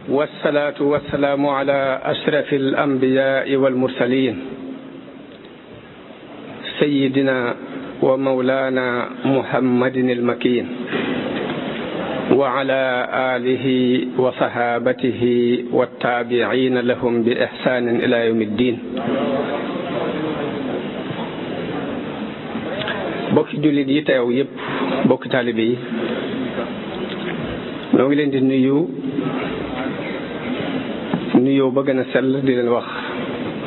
والصلاة والسلام على أشرف الأنبياء والمرسلين سيدنا ومولانا محمد المكين وعلى آله وصحابته والتابعين لهم بإحسان إلى يوم الدين. bokki jullit yi teew yépp bokki taalibe yi noo ngi leen di nuyoo ba gën a sell di leen wax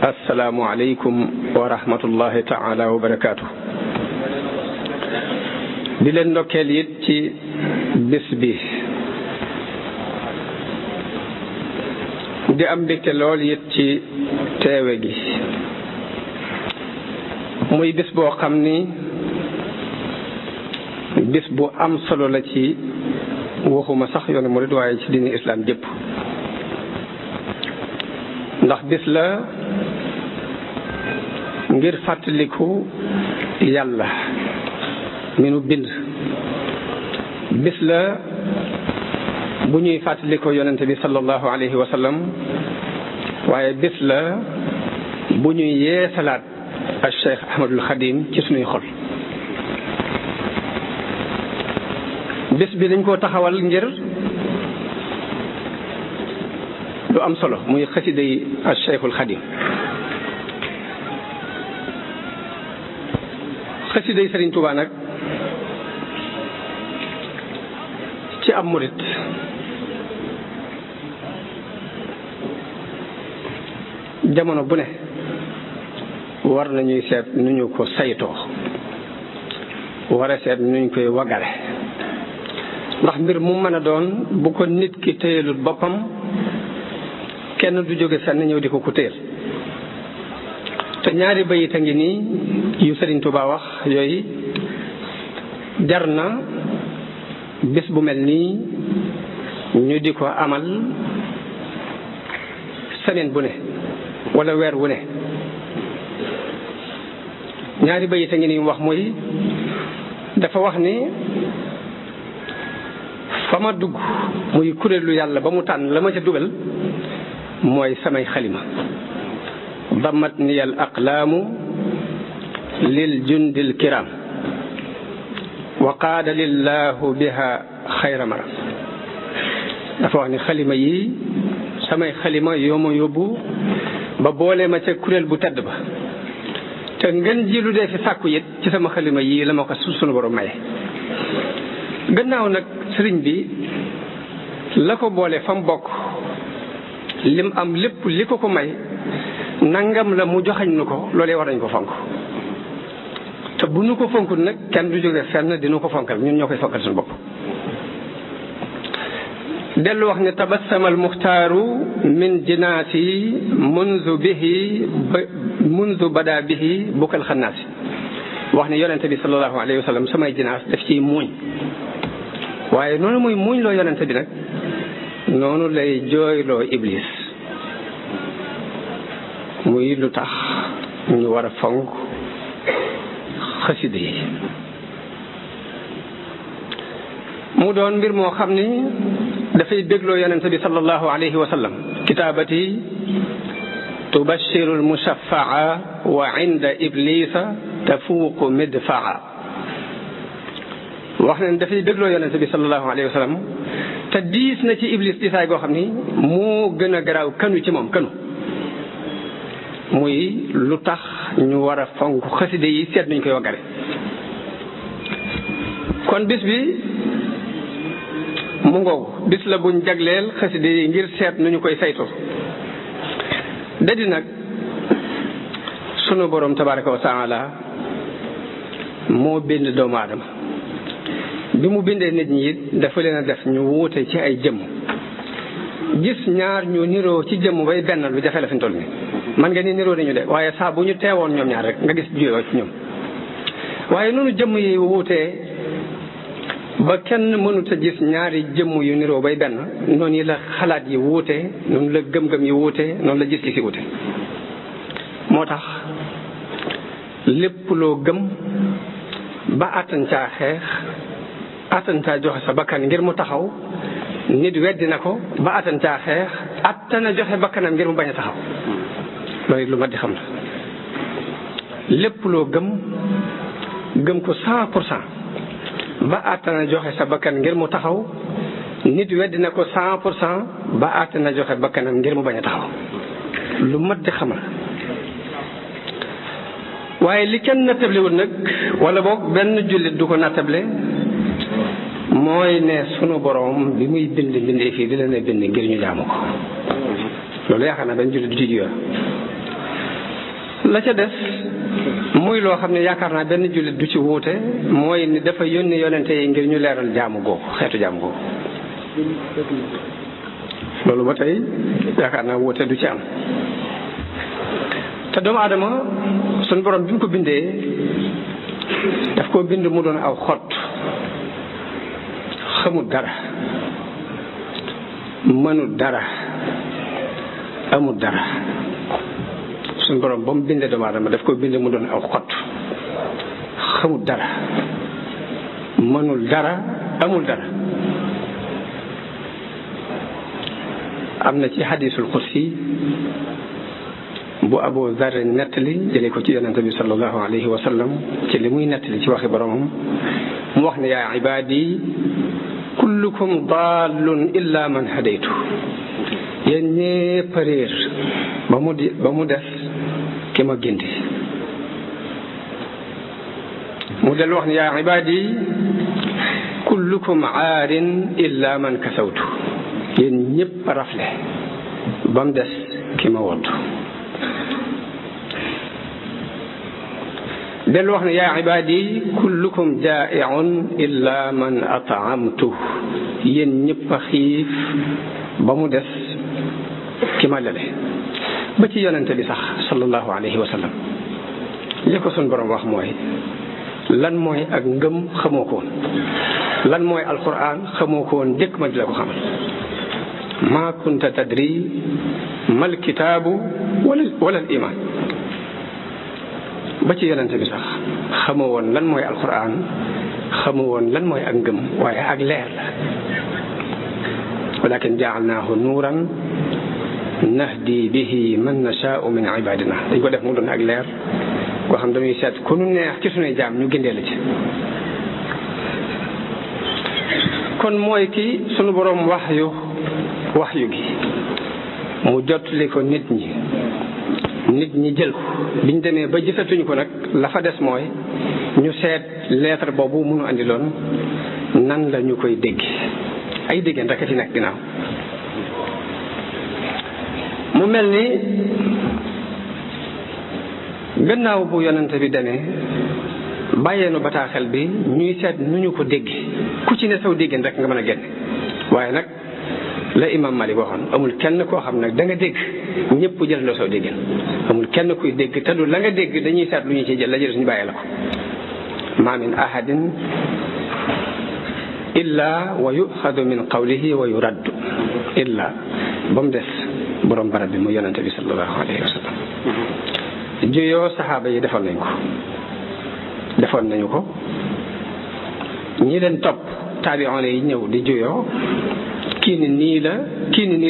assalaamu aleykum wa rahmatullahi taala wa barakaatu. di leen ndokkeel it ci bés bi di am mbégte lool it ci teewe gi muy bés boo xam ni bés bu am solo la ci waxuma sax yoonu murid waaye ci diini islam jëpp, ndax bés la ngir fàttaliku yàlla mi nu bind. bés la bu ñuy fàttaliku yonente bi sallallahu alayhi wa sallam, waaye bés la bu ñuy yeesalaat al Cheikh Ahmadul Xadim ci sunuy xol. bés bi dañ koo taxawal ngir lu am solo muy xasida yi al Cheikhul Xadim. xasida yi Sëriñ Tuubaa nag ci am murit jamono bu ne war nañuy seet nu ñu ko saytoo, war a seet nu ñu koy wagale, ndax mbir mu mën a doon bu ko nit ki téyelul boppam kenn du jóge fenn ñëw di ko ku téyel. te ñaari bayit a ngi nii yu Sëriñ Tuubaa wax yooyu jar na bés bu mel nii ñu di ko amal semaine bu ne wala weer wu ne. ñaari bayit a ngi nii wax muy dafa wax ni fa ma dugg muy kuréelu yàlla ba mu tànn la ma ca dugal mooy samay xalima. damat niyal aqlaamu lil jundil kiram wa qaada lillahu biha xayra mara. dafa wax ni xalima yi samay xalima yoo ma yóbbu ba boole ma ca kuréel bu tedd ba, te ngeen ji lu dee fi sàkku it ci sama xalima yi la ma ko sunu borom maye. gannaaw nag sëriñ bi la ko boole fa mu bokk lim am lépp li ko may nangam la mu joxañ nu ko, loolee war nañ ko fonk. te bu nu ko fonkul nag kenn du jóge fenn dinu ko fonkal, ñun ñoo koy fonkal suñu bopp. dellu wax ne tabassama al muxtaaru min jinaasi munzu bada bihi bukkal xannaasi. wax ne yonente bi sallallahu alayhi wa sallam samay jinaas daf ciy muuñ, waaye noonu muy muuñ loo yonente bi nag noonu lay jooyloo iblis. muy lu tax ñu war a fonk xasida yi. mu doon mbir moo xam ni dafay bégloo yonente bi sallallahu alayhi wa sallam. kitaabati tubashiru almushafaa wa inda iblisa tafuuqu midfaa. wax nañ dafay bégloo yonente bi sallallahu alayhi wa sallam, te diis na ci iblis diisaay goo xam ni moo gën a garaaw kanu ci moom kanu. muy lu tax ñu war a fonk xaside yi seet nuñ koy waggare. kon bis bi mu ngoogu bis la buñ jagleel xaside yi ngir seet nu ñu koy saytoo. dadi nag sunu borom tabaraka wa taala moo bind doomu aadama. bi mu bindee nit ñi it dafa leen a def ñu wuute ci ay jëmm. gis ñaar ñu niroo ci jëmm bay benn lu jafe la fi ñu toll nii. man nga ni niroo nañu de waaye saa bu ñu teewoon ñoom ñaar rek nga gis juyoo ci ñoom. waaye noonu jëmm yi wuutee ba kenn mënut a gis ñaari jëmm yu niroo bay benn, noonu la xalaat yi wuutee, noonu la gëm-gëm yi wuutee, noonu la gis-gis yi wuute. moo tax lépp loo gëm ba attan caa xeex attan caa joxe sa bakkan ngir mu taxaw nit weddi na ko ba attan caa xeex attana joxe bakkanam ngir mu bañ a taxaw loolu lu mat di xam la. lépp loo gëm ko 100% ba attana joxe sa bakkan ngir mu taxaw nit weddi na ko 100% ba attana joxe bakkanam ngir mu bañ a taxaw lu mat di xam la. waaye li kenn nattablewul nag wala boog benn jullit du ko nattable mooy ne sunu borom bi muy bind bindee fii di leen a bind ngir ñu jaamu ko loolu yaakaar naa benn jullit du ci jiwa la ca des muy loo xam ne yaakaar naa benn jullit du ci wuute mooy ni dafa yónni yonente yi ngir ñu leeral jaamu googu xeetu jaamu googu loolu ba tey yaakaar naa wuute du ci am. te doomu aadama sunu borom bi mu ko bindee daf koo bind mu doon aw xott xamul dara mënul dara amul dara sunu borom ba mu bindee doomu aadama daf koo bind mu doon aw xott xamul dara mënul dara amul dara. am na ci hadisul qudsi bu Abu Zar nettali jëlee ko ci yonente bi sallallahu alayhi wa sallam ci li muy nettali ci waxi boromam mu wax ne yaa ibaadi kullukum dallun illa man hadaytu yéen ñépp a réer ba mu des ki ma gindi. mu del wax ne yaa ibaadi kullukum aarin illa man kasawtu yéen ñépp a rafle ba mu des ki ma woddu. dellu wax ne yaa ibaadi kullukum jaa'iun illa man at'amtu yéen ñëpp a xiif ba mu des ki ma lele. ba ci yonente bi sax sallallahu alayhi wa sallam li ko sun borom wax mooy lan mooy ak ngëm xamoo ko woon lan mooy alquran xamoo ko woon dëkk ma di la ko xamal ma kunta tadri mal kitaabu wala al iman. ba ci yonente bi sax xamoo woon lan mooy alquran xamoo woon lan mooy ak ngëm waaye ak leer la. walakin jaalnaahu nuuran nahdi bihi man nashaau min ibadina dañ ko def mu doon ak leer koo xam dañuy seet ku nu neex ci sunuy jaam ñu gindee la ci. kon mooy ki sunu boroom waxyu gi mu jottali ko nit ñi jël ko biñ demee ba gisatuñ ko nag la fa des mooy ñu seet lettre boobu mënu andiloon nan la ñu koy dégg ay déggeen rek a ci nekk ginnaaw. mu mel ni gannaaw bu yonente bi demee bàyyeenu bataaxel bi ñuy seet nu ñu ko dégg ku ci ne saw déggeen rek nga mën a génne. waaye nag la imam Malik waxoon amul kenn koo xam nag da nga dégg ñëpp jël loo saw déggeen amul kenn kuy dégg te du la nga dégg dañuy seet lu ñu ci jël la jël suñu bàyyee la ko. ma min ahadin illa wa yuxadu min qawlihi wa yuraddu illa ba mu des borom barab bi mu yonente bi sallallahu alayhi wa sallam. juyoo saxaaba yi defoon nañu ko ñi leen topp taabi'oon yi ñëw di juyoo kii ni nii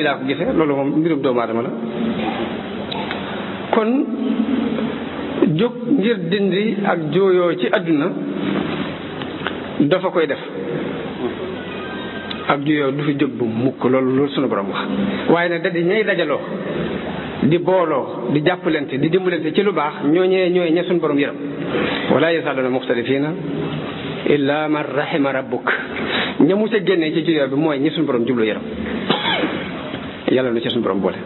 laa ko gisee loolu moom mbirum doomu aadama la. kon jóg ngir dindi ak jooyoo ci àdduna dafa koy def ak jooyoo du fi jóg bu mukk loolu sunu borom wax. waaye nag da di ñay dajaloo di booloo di jàppalante di dimbalante ci lu baax ñooñee ña sunu borom yërëm wala yazaaluna muxtalifiina illa man rahima rabbuk ña mu ca génnee ci juyoo bi mooy ñi suñu borom jublu yaram yàlla na ci suñu borom boole.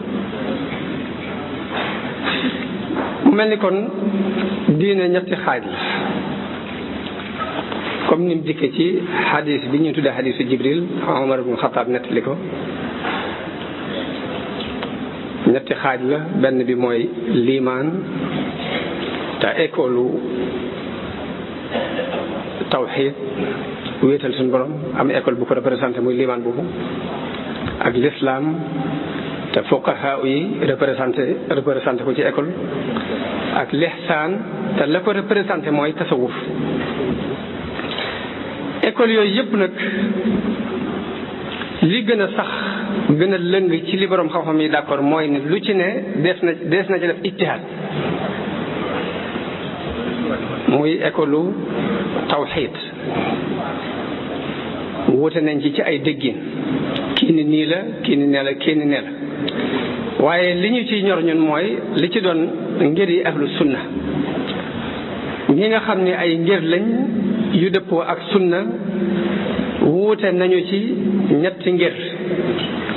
mu mel ni kon diine ñetti xaaj la comme ni mu dikkee ci xadis bi ñuy tuddee xadisu Jibril Omar ibn Xataab nettali ko. ñetti xaaj la benn bi mooy liimaan te école tawxiid wéetal suñu borom am école bu ko représenté muy liimaan boobu ak l'islam te fuqaha yi représenté ko ci école ak lihsaan te la ko représenté mooy tasawuf. école yooyu yëpp nag li gën a sax gën a lëng ci li borom xam-xam yi d'accord mooy ne lu ci ne dees na ci def ijtihaad muy école tawxiid wuute nañ ci ay déggin kii ni nii la kii ni nee la kii ni nee la waaye li ñu ciy ñor ñun mooy li ci doon ngir yi ahlu sunna ñi nga xam ne ay ngir lañ yu dëppoo ak sunna wuute nañu ci ñetti ngir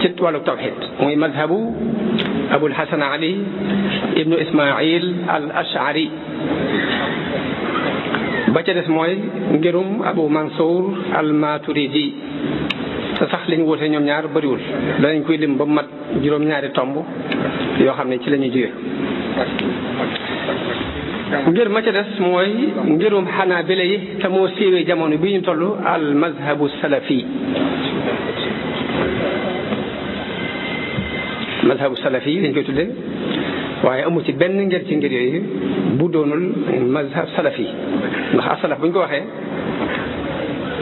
ci wàllu tawxid muy madhabu abul hasan ali ibnu ismail al ashari ba ca des mooy ngirum abu mansour al maturidi te sax liñ wuute ñoom ñaar bëriwul danañ koy lim ba mat juróom-ñaari tomb yoo xam ne ci la ñuy jóge ngir ma ca des mooy ngirum xanaabila yi te moo siiwee jamono bi ñu toll al mazhabu salafi mazhabu salafi yi dañ koy tuddee waaye amu ci benn ngir ci ngir yooyu bu doonul mazhab salafi ndax asalaf bu ñu ko waxee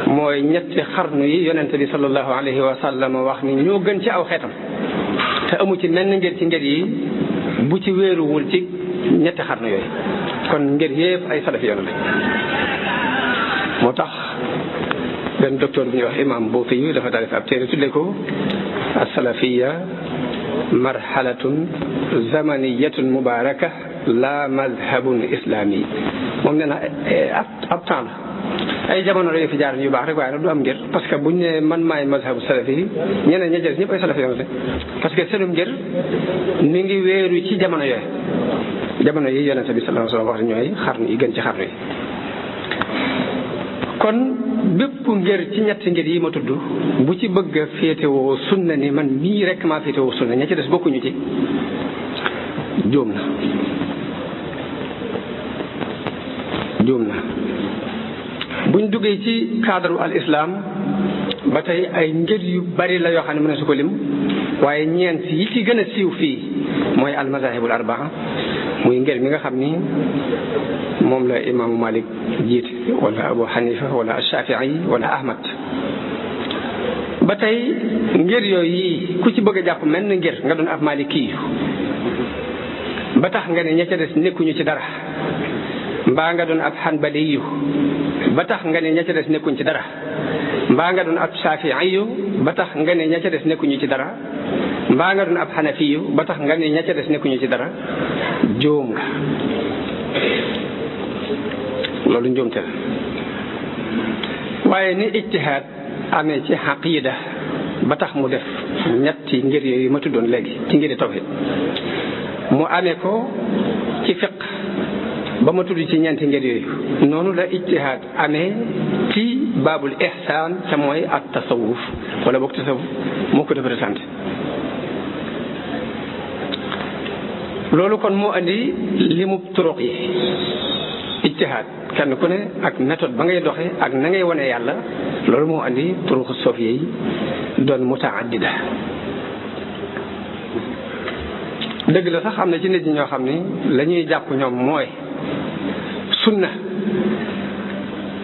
mooy ñetti xarnu yi yonente bi sallallahu alayhi wa sallam wax ni ñoo gën ci aw xeetam te amu ci menn ngir ci ngir yi bu ci wéeruwul ci ñetti xarnu yooyu kon ngir yëpp ay salafi yoon la moo tax benn docteur bu ñuy wax imam Bouti yu dafa taalif ab téere tudde ko as-salafiyya marhalatun zamaniyatun mubaraka la madhabun islami moom nee na ab temps la ay jamono la fi jaar yu baax rek waaye nag du am ngir parce que buñ ne man maay mazhabu salafi yi ñeneen ña jël ñëpp ay salafi yoon la parce que seenum ngir mi ngi wéeru ci jamono yooyu jamono yi yonente bi sallallahu alayhi wa sallam wax ñooy xarnu yi gën ci xarnu yi kon bépp ngir ci ñetti ngir yi ma tudd bu ci bëgg a féetewoo sunna ni man mii rek maa féetewoo sunna ña ci des bokkuñu ci juum na buñ duggee ci cadre al islam ba tey ay ngir yu bari la yoo xam ne mën na su ko lim waaye ñeent yi ci gën a siiw fii mooy al mazahibul arbaa muy ngir mi nga xam ni moom la imaamu Malik jiite wala Abu Hanifa wala Shafii wala Ahmad ba tey ngir yooyu yi ku ci bëgg a jàpp mel ni ngir nga doon ab Maliki ba tax nga ne ña ca des nekkuñu ci dara mbaa nga doon ab Hanbali ba tax nga ne ña ca des nekkuñ ci dara mbaa nga doon ab Shafii ba tax nga ne ña ca des nekkuñu ci dara mbaa nga doon ab Hanafi ba tax nga ne ña ca des nekkuñu ci dara jóom nga loolu njuumte la waaye ni ijtihaad amee ci aqida ba tax mu def ñetti ngir yooyu ma tuddoon léegi ci ngiri tawhid mu amee ko ci fiq ba ma tudd ci ñeenti ngir yooyu noonu la ijtihaad amee ci baabul ihsaan te mooy at tasawuf wala boog tasawuf moo ko représenté loolu kon moo andi limu turuq yi ijtihaad kenn ku ne ak méthode ba ngay doxe ak na ngay wane yàlla loolu moo andi turuq sofiya yi doon mutaaddida dëgg la sax am na ci nit ñi ñoo xam ni la ñuy jàpp ñoom mooy sunna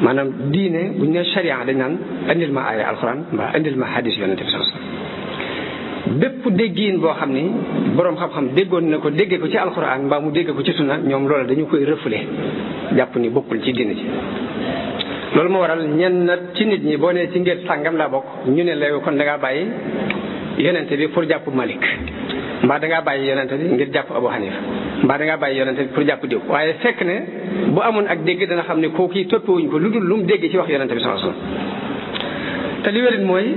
maanaam diine bu ñu nee sharia dañ naan indil ma aaya alquran mbaa indil ma hadis yonente bi sallallahu alayhi wasallam bépp déggiin boo xam ni boroom xam-xam déggoon na ko déggee ko ci alquran mbaa mu déggee ko ci sunna ñoom loolu dañu koy refoulé jàpp ni bokkul ci diine ci loolu moo waral ñenn ci nit ñi boo nee ci ngir sàngam laa bokk ñu ne la kon da ngaa bàyyi yonente bi pour jàpp Malik mbaa da ngaa bàyyi yonente bi ngir jàpp Abu Hanifa mbaa da ngaa bàyyi yonente bi pour jàpp diw waaye fekk ne bu amoon ak dégg dana xam ne kooku yi toppewuñ ko lu dul lu mu dégg ci wax yonente bi sallallahu alayhi wasallam te li wérit mooy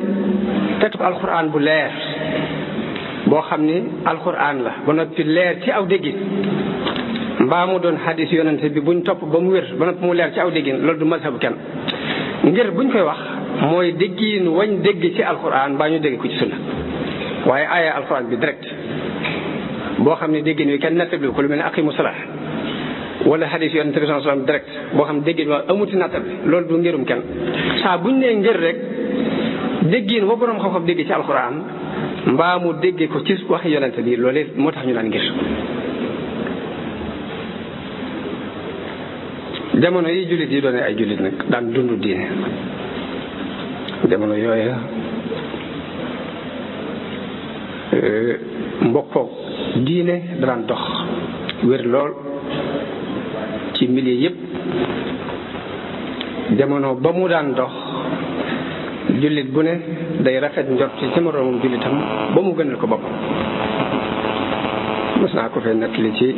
texte alquran bu leer boo xam ni alquran la ba noppi leer ci aw déggin mbaa mu doon hadis yonente bi buñ topp ba mu wér ba noppi mu leer ci aw déggin loolu du mazhabu kenn ngir buñ koy wax mooy déggin wañ dégg ci alquran mbaa ñu dégg ko ci sunna waaye aaya alquran bi direct boo xam ne déggin wi kenn nattabli ko lu mel ne aqimu salaat wala hadis yonente bi sallallahu alayhi wasallam direct boo xam ne déggin waa amuti nattabli loolu du ngirum kenn saa buñ nee ngir rek déggin wa borom xam-xam dégg ci alquran mbaa mu déggee ko ci wax yonente bi loolee moo tax ñu naan ngir jamono yi jullit yi doone ay jullit nag daan dund diine jamono yooya mbokkoog diine daan dox wér lool ci milieu yépp. jamono ba mu daan dox jullit bu ne day rafet njort ci moroomam jullitam ba mu gënal ko bopp. mos naa ko fee nettali ci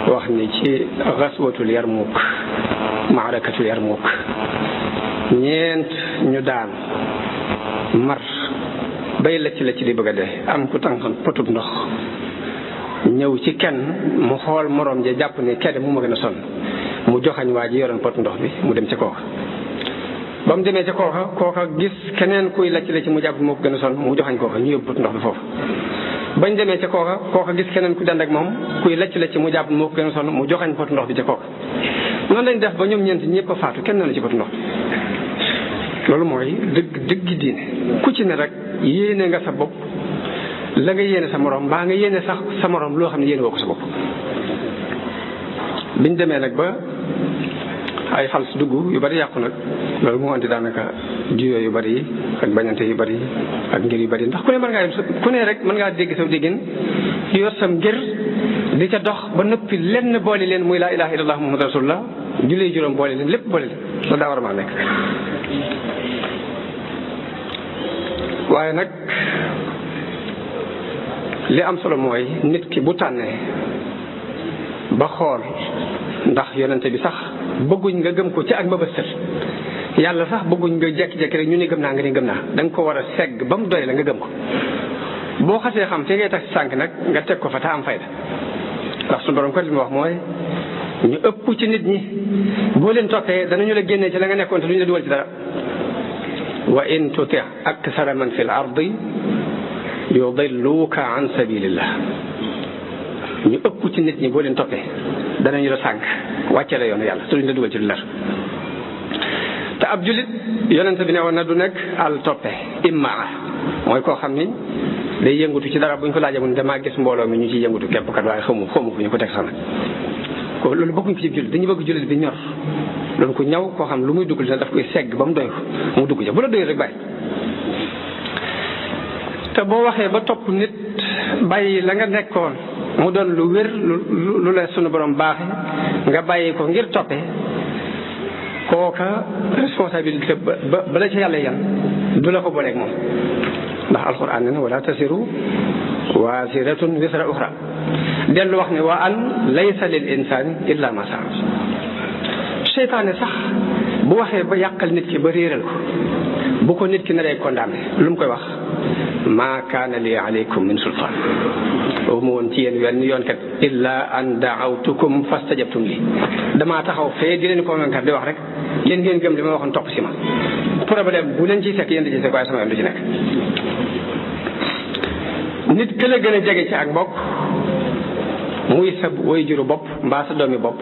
wax ni ci xaswatul Yarmuk, maarakatul Yarmuk, ñeent ñu daan mar bay la ci di bëgg a dee, am ku tànqan potub ndox ñëw ci kenn mu xool moroom ja jàpp ne kenn mu ma gën a sonn mu joxañ waa ji yoroon pot ndox bi mu dem ca kooka. ba mu demee ca kooka gis keneen kuy lacc la ci mu jàpp moo ko gën a sonn mu joxañ kooka ñu yóbbu pot ndox bi foofu. bañ demee ca kooka gis keneen ku dend ak moom kuy lacc la ci mu jàpp moo ko gën a sonn mu joxañ pot ndox bi ca kooka. noonu lañ def ba ñoom ñeent ñëpp a faatu kenn na ci pot ndox bi. loolu mooy dëgg diine ku ci ne rek yéene nga sa bopp la nga yéene sa morom mbaa nga yéene sax sa morom loo xam ne yéene woo ko sa bopp. biñ demee nag ba ay xals dugg yu bari yàqu nag loolu moo andi daanaka juyoo yu bari yi ak bañante yu bari ak ngir yu bari ndax ku ne rek mën ngaa dégg saw déggin yor sam ngir di ca dox ba noppi lenn boole leen muy laa ilaha illallah muhammad rasulullah jullee juróom boole leen lépp boole leen loolu daa war a maa nekk. waaye nag li am solo mooy nit ki bu tànnee ba xool ndax yonente bi sax bëgguñ nga gëm ko ci ak mbëbëstal yàlla sax bëgguñ nga jekki-jekki rek ñu ne gëm naa nga ni gëm naa da nga ko war a segg ba mu doy la nga gëm ko. boo xasee xam te ngay tax sànq nag nga teg ko fa te am fayda ndax suñu borom ko li mu wax mooy ñu ëpp ci nit ñi boo leen toppee danañu la génnee ci la nga nekkoon te duñu la dugal ci dara. wa in tuti aksara man fi l ardi yudilluka an sabilillah ñu ëpp ci nit ñi boo leen toppee danañu la sànq wàcce la yoonu yàlla te duñu la dugal ci lu leer. te ab julit yonente bi ne woon na du nekk al toppe immaa mooy koo xam ni day yëngutu ci dara buñ ko laajee mun damaa gis mbooloo mi ñu ciy yëngutu képp kat waaye xamu fu ñu ko teg sax nag ko loolu bokkuñ ko ci julit dañu bëgg julit bi ñor loolu ko ñaw koo xam lu muy dugg dina daf koy segg ba mu doy mu dugg ca bu la doy rek bàyyi. te boo waxee ba topp nit bàyyi la nga nekkoon mu doon lu wér lu la sunu borom baaxe nga bàyyi ko ngir toppe kooka responsabilité ba la ci yàlla yan du la ko booleeg moom ndax alquran ne wala tasiru waasiratun wisra uxra dellu wax ne wa an laysa lil insani illa ma saa. seytaane sax bu waxee ba yàqal nit ki ba réeral ko bu ko nit ki naree condamné lu mu koy wax maa kaana li alaykum min sultaan boobu ma woon ci yéen wenn yoon kat illa an daawtukum fastajabtum li damaa taxaw fee di leen convaincre di wax rek yéen ngeen gëm li ma waxoon topp si ma problème bu leen ciy fekk yéen di ci fekk waaye sama yoon du ci nekk. nit ki la gën a jege ci ak mbokk muy sa way juru bopp mbaa sa doomi bopp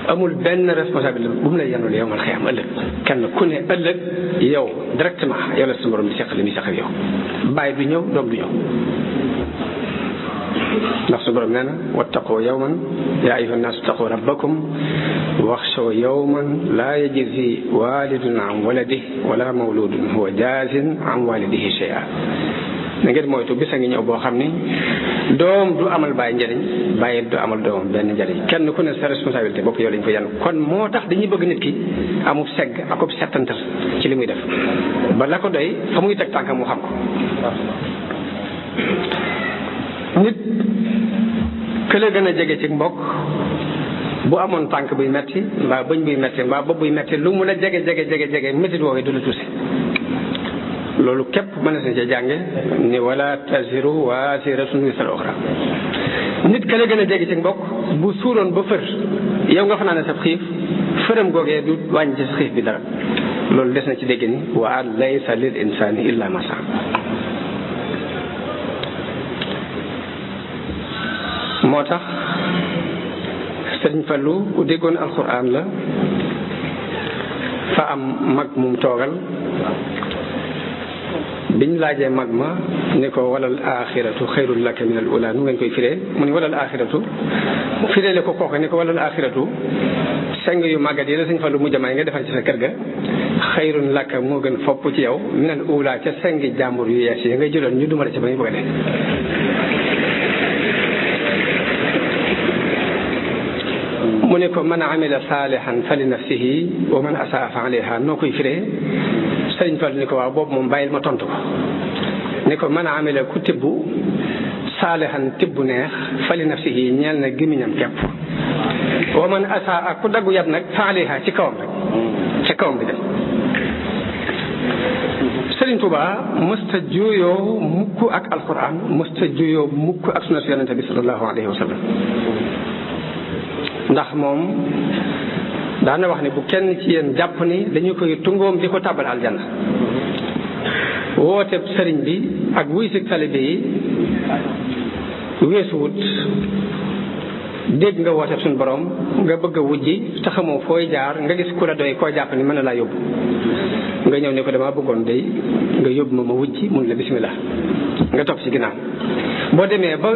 amul benn responsabilité bu mu lay yanul yow man xëyam ëllëg kenn ku ne ëllëg yow directement yow la sa borom di seqal li muy seqal yow bàyyi du ñëw doom du ñëw ndax su borom nee na wattaqu yawman yaa ayyuha nnaasu ittaqu rabbakum waxshaw yawman laa yajzi walidun an waladihi wala mawludun huwa jaazin an walidihi shay'an na ngeen moytu bisa ngi ñëw boo xam ni doom du amal bàyyi njëriñ bàyyi du amal doomam benn njëriñ kenn ku ne sa responsabilité bopp yow lañ ko yan kon moo tax dañuy bëgg nit ki amub segg akub settantal ci li muy def ba la ko doy fa muy teg tànkam mu xam ko. nit que la gën a jege ci mbokk bu amoon tànk buy metti mbaa bëñ buy metti mbaa bopp buy metti lu mu la jege métit woowee du la tuusi. loolu képp mën na ci jànge ni wala taziru waziratun wisra uxra. nit ka la gën a jege ci mbokk bu suuroon ba fër yow nga fanaan sa xiif fëram googee du wàññi ci sa xiif bi dara loolu des na ci dégg ni wa an laysa lil insani illa ma saa. moo tax Sëriñ Fallu ku déggoon alxuraan la fa am mag mum toogal biñ laajee mag ma ni ko walal axiratu xayrun laka min al ula nu ngeen koy firee mu ni walal axiratu firee le ko kooku ni ko walal axiratu seng yu màggat yi la Sëñ Fallu mujj may nga defar ci sa kër ga xayrun laka moo gën fopp ci yow minal uulaa ca sengi jàmbur yu yees yi nga jëloon ñu dumale ci ba ñu bëgg a dee. mu ne ko man amila saalihan fa li nafsihi wa man asaa fa alayha noo koy firee Sëriñ Fallu ni ko waaw boobu moom bàyyil ma tontu ko ni ko man amila ku tibb saalihan tibb neex fa li nafsihi ñeel na gémmiñam képp wa man asaa ak ku daggu yab nag fa alayha ci kawam rek ca kawam bi dem. Sëriñ Tuubaa mësta juyoo mukk ak alquran mësta juyoo mukk ak sunna yonente bi sallallahu alayhi wa sallam ndax moom daana wax ne bu kenn ci yéen jàpp ni dañu koy tungoom di ko tàbbal aljanna woote sëriñ bi ak wuy si talibe yi weesuwut dégg nga woote suñu borom nga bëgg a wujji te xamoo fooy jaar nga gis ku la doy koo jàpp ni mën na laa yóbbu nga ñëw ne ko damaa bëggoon day nga yóbbu ma wujji mun la bismillah nga topp ci ginnaaw boo demee ba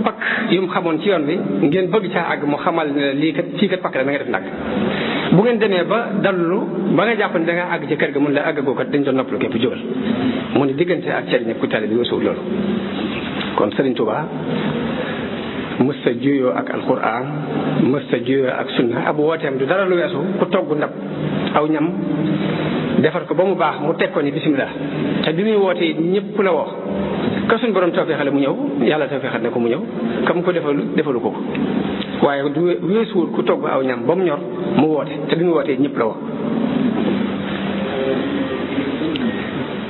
pakk yu mu xamoon ci yoon bi ngeen bëgg caa àgg mu xamal ne lii kat fii kat pakk la da nga def ndàgg bu ngeen demee ba dallu ba nga jàpp ne da nga àgg ci kër ga mun la àggagoo kat dañ doon noppalu képp jógal mu ne diggante ak sëriñ ku tali bi weesuwul loolu. kon Sëriñ Tuubaa mësta juyoo ak alquran mësta juyoo ak sunna ab wooteem du dara lu weesu ku togg ndab aw ñam defar ko ba mu baax mu teg ko ni bismillah te bi muy wootee ñëpp la woo ka suñ borom tawfeexale mu ñëw yàlla tawfeexal ne ko mu ñëw kam ko defalu ko waaye du weesuwul ku togg aw ñam ba mu ñor mu woote te bi muy wootee ñëpp la woo.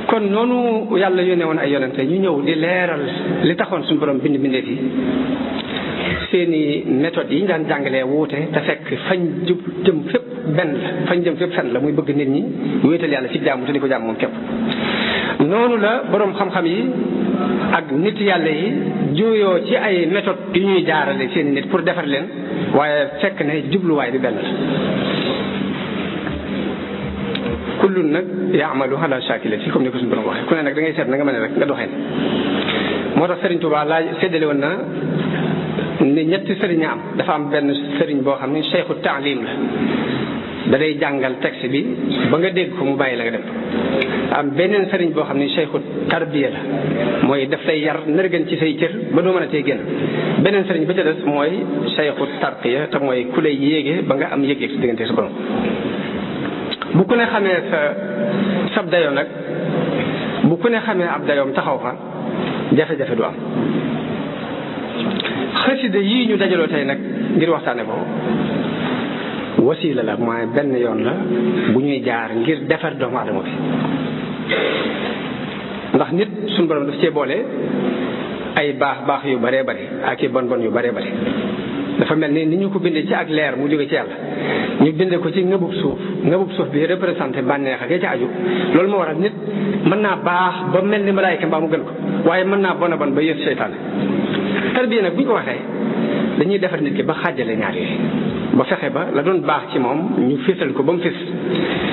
kon noonu yàlla yónnee woon ay yonente ñu ñëw di leeral li taxoon suñu borom bind bindee fi seeni méthodes yi ñu daan jàngalee wuute te fekk fañ jëm fépp benn la fañ jëm fépp fenn la muy bëgg nit ñi wéetal yàlla ci jàmm te di ko jàmm moom képp. noonu la boroom xam-xam yi ak nit yàlla yi juyoo ci ay méthodes yu ñuy jaarale seeni nit pour defar leen waaye fekk ne jubluwaay bi benn la. kullun nag yaamalu ala shakilati comme ni ko suñu borom waxee ku ne nag da ngay seet na nga mën rek nga doxee moo tax Sëriñ Tuubaa laaj séddale woon na ni ñetti sëriñ am dafa am benn sëriñ boo xam ne cheikhu taalim la da day jàngal texte bi ba nga dégg ko mu bàyyi la nga dem. am beneen sëriñ boo xam ne cheikhu tarbiya la mooy daf lay yar nërgën ci say cër ba doo mën a tee génn. beneen sëriñ ba ca des mooy cheikhu tarqiya te mooy ku lay yéege ba nga am yëg-yëg si diggante sa borom. bu ku ne xamee sab dayoo nag bu ku ne xamee ab dayoom taxaw fa jafe-jafe du am. xasida yii ñu dajaloo tey nag ngir waxtaane ko wasiila la mooy benn yoon la bu ñuy jaar ngir defar doomu aadama bi ndax nit suñu borom daf cee boole ay baax yu baree bari ak i bon yu baree bari dafa mel ni ñu ko bindee ci ak leer mu jóge ci yàlla ñu bindee ko ci ngëbub suuf bi représenté bànneex ak ca aju loolu moo waral nit mën naa baax ba mel ni malaayka mbaa mu gën ko waaye mën naa bon a bon ba yës seytaane. tarbiya nag bu ñu ko waxee dañuy defar nit ki ba xaajale ñaar yooyu ba fexe ba la doon baax ci moom ñu fésal ko ba mu fés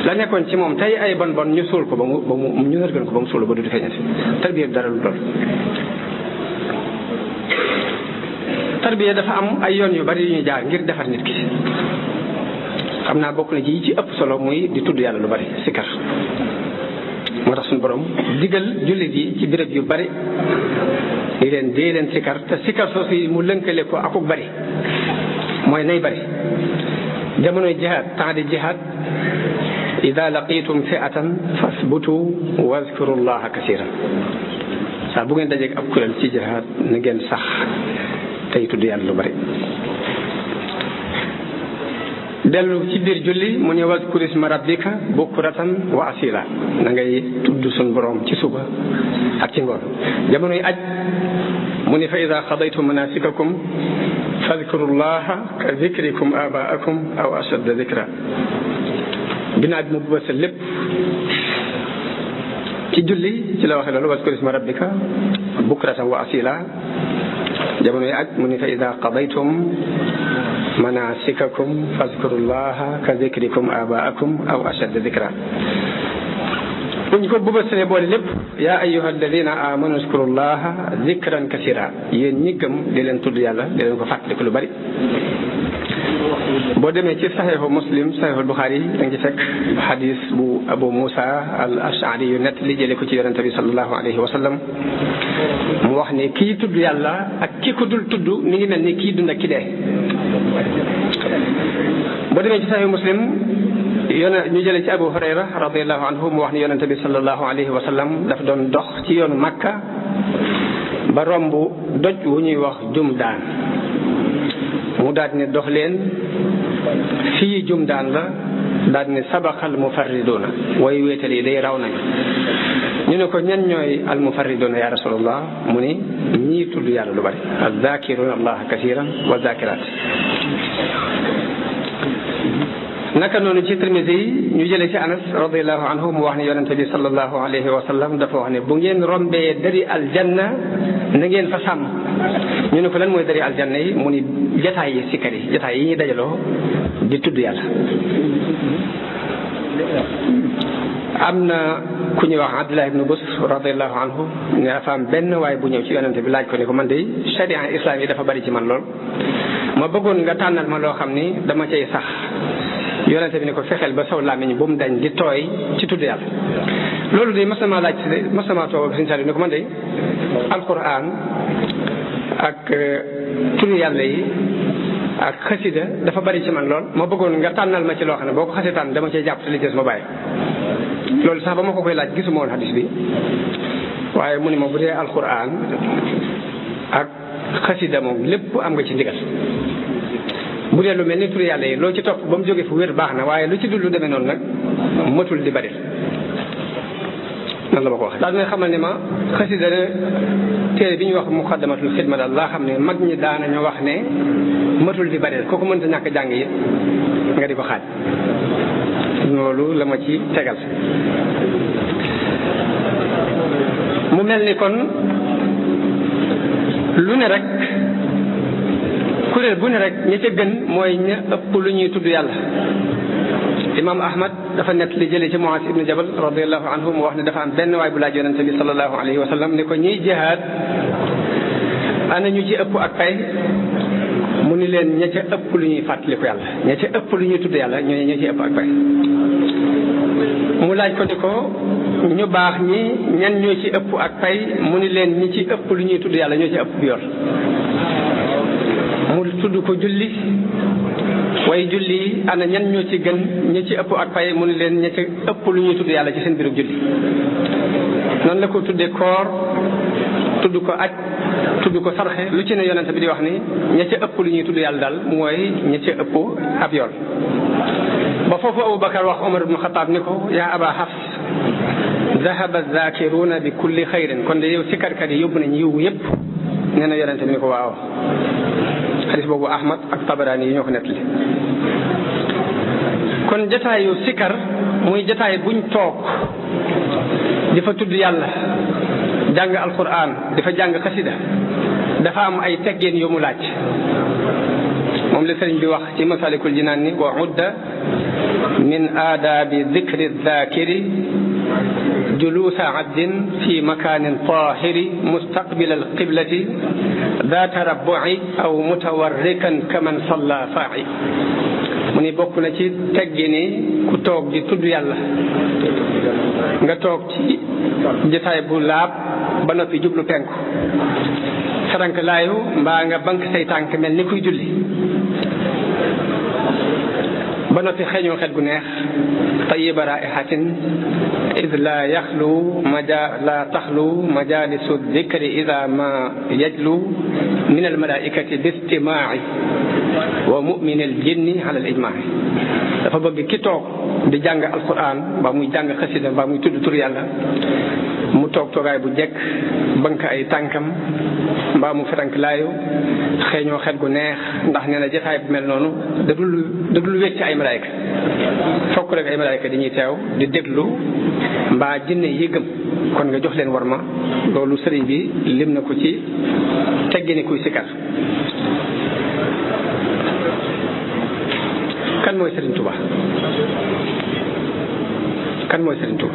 la nekkoon ci moom tey ay bon ñu suul ko ba mu ñu nërgën ko ba mu suul ba du feeñati tarbiya dara lu doon. tarbiya dafa am ay yoon yu bari yu ñuy jaar ngir defar nit ki xam naa bokk na ci yi ci ëpp solo muy di tudd yàlla lu bari sikkar moo tax suñu borom digal jullit yi ci béréb yu bari di leen sikkar te sikkar soosu mu lënkale ko akuk bari mooy nay bari jamonoy jihaad temps de jihaad ida laqitum fi'atan fasbutu wazkuru llaha kasiran saa bu ngeen dajeeg ab kuréel ci jihaad na ngeen sax tey tudd yàlla lu bari. dellu ci biir julli mu ne wazkur isma rabbika bukratan wa asila na ngay tudd suñ borom ci suba ak ci ngoon. jamonoy aj mu ne fa ida xadaytum manasikakum fadkurullaha ka zikrikum abaakum aw ashadda zikra. ginnaaw bi mu bësa lépp ci julli ci la waxe loolu wazkur isma rabbika bukratan wa asila. jamonoy aj mu ne fa ida qadaytum manasikakum fazkurullaha ka zikrikum abaakum aw ashadda zikra. buñ ko bëbësee boole lépp yaa ayyuha alladina amanu uzkurullaha zikran kasira yéen ñi gëm di leen tudd yàlla di leen ko fàttaliku lu bari. boo demee ci saxiixu muslim saxiixul buxaari da nga ci fekk xadis bu abu musa al ashari yu nett li jële ko ci yonente bi sallallahu alayhi wa sallam mu wax ni kii tudd yàlla ak ki ko dul tudd mi ngi mel ni kii dund ak ki dee. boo demee ci saxiixu muslim ñu jële ci abu hurayra radiallahu anhu mu wax ni yonente bi sallallahu alayhi wa sallam daf doon dox ci yoonu makka ba romb doj wu ñuy wax jumdaan mu daal ne dox leen fii jumdaan la daal ne sabaqal mufarriduuna way wéetal yi day raw nañu. ñu ne ko ñan ñooy al mufarriduuna ya rasulallah mu ni ñii tudd yàlla lu bari azzakiruuna allaha kasiran wa zakirat. naka noonu ci Tirmisi yi ñu jëlee ci Anas radiallahu anhu mu wax ne yonente bi sallallahu alayhi wa sallam dafa wax ne bu ngeen rombee dari aljanna na ngeen fa sàmm. ñu ne ko lan mooy dari aljanna yi mu ni jataay yi sikkar yi jataay yi ñuy dajaloo di tudd yàlla. am na ku ñuy wax Abdullah ibnu Busr radiallahu anhu ne dafa am benn waay bu ñëw ci yonente bi laaj ko ne ko man de sharia islam yi dafa bari ci man lool ma bëggoon nga tànnal ma loo xam ni dama cay sax. yonente bi ne ko fexeel ba saw làmmiñ bu mu dañ di tooy ci tudd yàlla. loolu de mas na maa laaj mas na maa toog ak Sëriñ Saliou ne ko man de alquran ak turu yàlla yi ak xasida dafa bari ci man lool ma bëggoon nga tànnal ma ci loo xam ne boo ko xasee tànn dama cee jàpp te li des ma bàyyi. loolu sax ba ma ko koy laaj gisuma woon hadis bi waaye mu ne ma bu dee alquran ak xasida moom lépp am nga ci ndigal. bu dee lu mel ni turu yàlla yi loo ci topp ba mu jógee fu wér baax na waaye lu ci dul lu demee noonu nag matul di bari. nan la ma ko waxee daal may xamal ne ma xasida ne téere bi ñuy wax muqaddamatul xidma daal laa xam ne mag ñi daanañu wax ne matul di bari kooku mënta ñàkk jàng it nga di ko xaaj. loolu la ma ci tegal. mu mel ni kon lu ne rek kuréel bu ne rek ña ca gën mooy ña ëpp lu ñuy tudd yàlla. imam ahmad dafa nett li jëlee ci Muaz ibnu Jabal radiallahu anhu mu wax ne dafa am benn waay bu laaj yonente bi sallallahu alayhi wa sallam ne ko ñiy jihaad ana ñu ci ëpp ak pay mu ni leen ña ca ëpp lu ñuy fàttaliku yàlla ña ca ëpp lu ñuy tudd yàlla ñooñu ña ci ëpp ak pay. mu laaj ko ni ko ñu baax ñi ñan ñoo ci ëpp ak pay mu ni leen ñi ci ëpp lu ñuy tudd yàlla ñoo ci ëpp biyor. mu tudd ko julli way julli ana ñan ñoo ci gën ñi ci ëpp ak pay mu ni leen ña ci ëpp lu ñuy tudd yàlla ci seen biirub julli. noonu la ko tuddee koor tudd ko aj tudd ko sarxe lu ci ne yonente bi di wax ni ña ca ëpp lu ñuy tudd yàlla daal mooy ña ca ëpp ab yool. ba foofu Abubakar wax Omar ibnu Xataab ni ko yaa aba Hafs zahaba zakiruuna bi kulli xayrin kon de yow sikkarkat yi yóbbu nañ yiw yëpp. nee na yonente bi ni ko waaw. xadis boobu Ahmad ak Tabaraani yi ñoo ko nettali. kon jataayu sikkar muy jataay buñ toog di fa tudd yàlla jàng alquran di fa jàng xasida dafa am ay teggeen yu mu laaj. moom la sëriñ bi wax ci masalikul jinaan ni wa udda min aadaabi dikri zakiri juluusa abdin fi makaanin taahiri mustaqbil alqiblati daa tarabbuci aw mutawarrikan kaman salla faaci. mu ni bokk na ci teggi ni ku toog di tudd yàlla nga toog ci jotaay bu laab ba noppi jublu penku sarank laayu mbaa nga bank say tànk mel ni kuy julli ba noppi xeeñoo xet gu neex tayiba raihatin id la yaxlu la taxlu majalisu dikri ida ma yajlu min almalaikati bistimaai wa mumin al jinni ala al ijmaai. dafa bëgg ki toog di jàng alquran mbaa muy jàng xasida mbaa muy tudd tur yàlla mu toog toogaay bu jekk bank ay tànkam mbaa mu fetank laayu xeeñoo xet gu neex ndax nee na jotaay bu mel noonu da dul wecc ay malaayka fokk rek ay malaayka dañuy teew di déglu mbaa jinne yi gëm kon nga jox leen war ma. loolu sëriñ bi lim na ko ci teggini kuy sikar. kan mooy Sëriñ Tuba kan mooy Sëriñ Tuba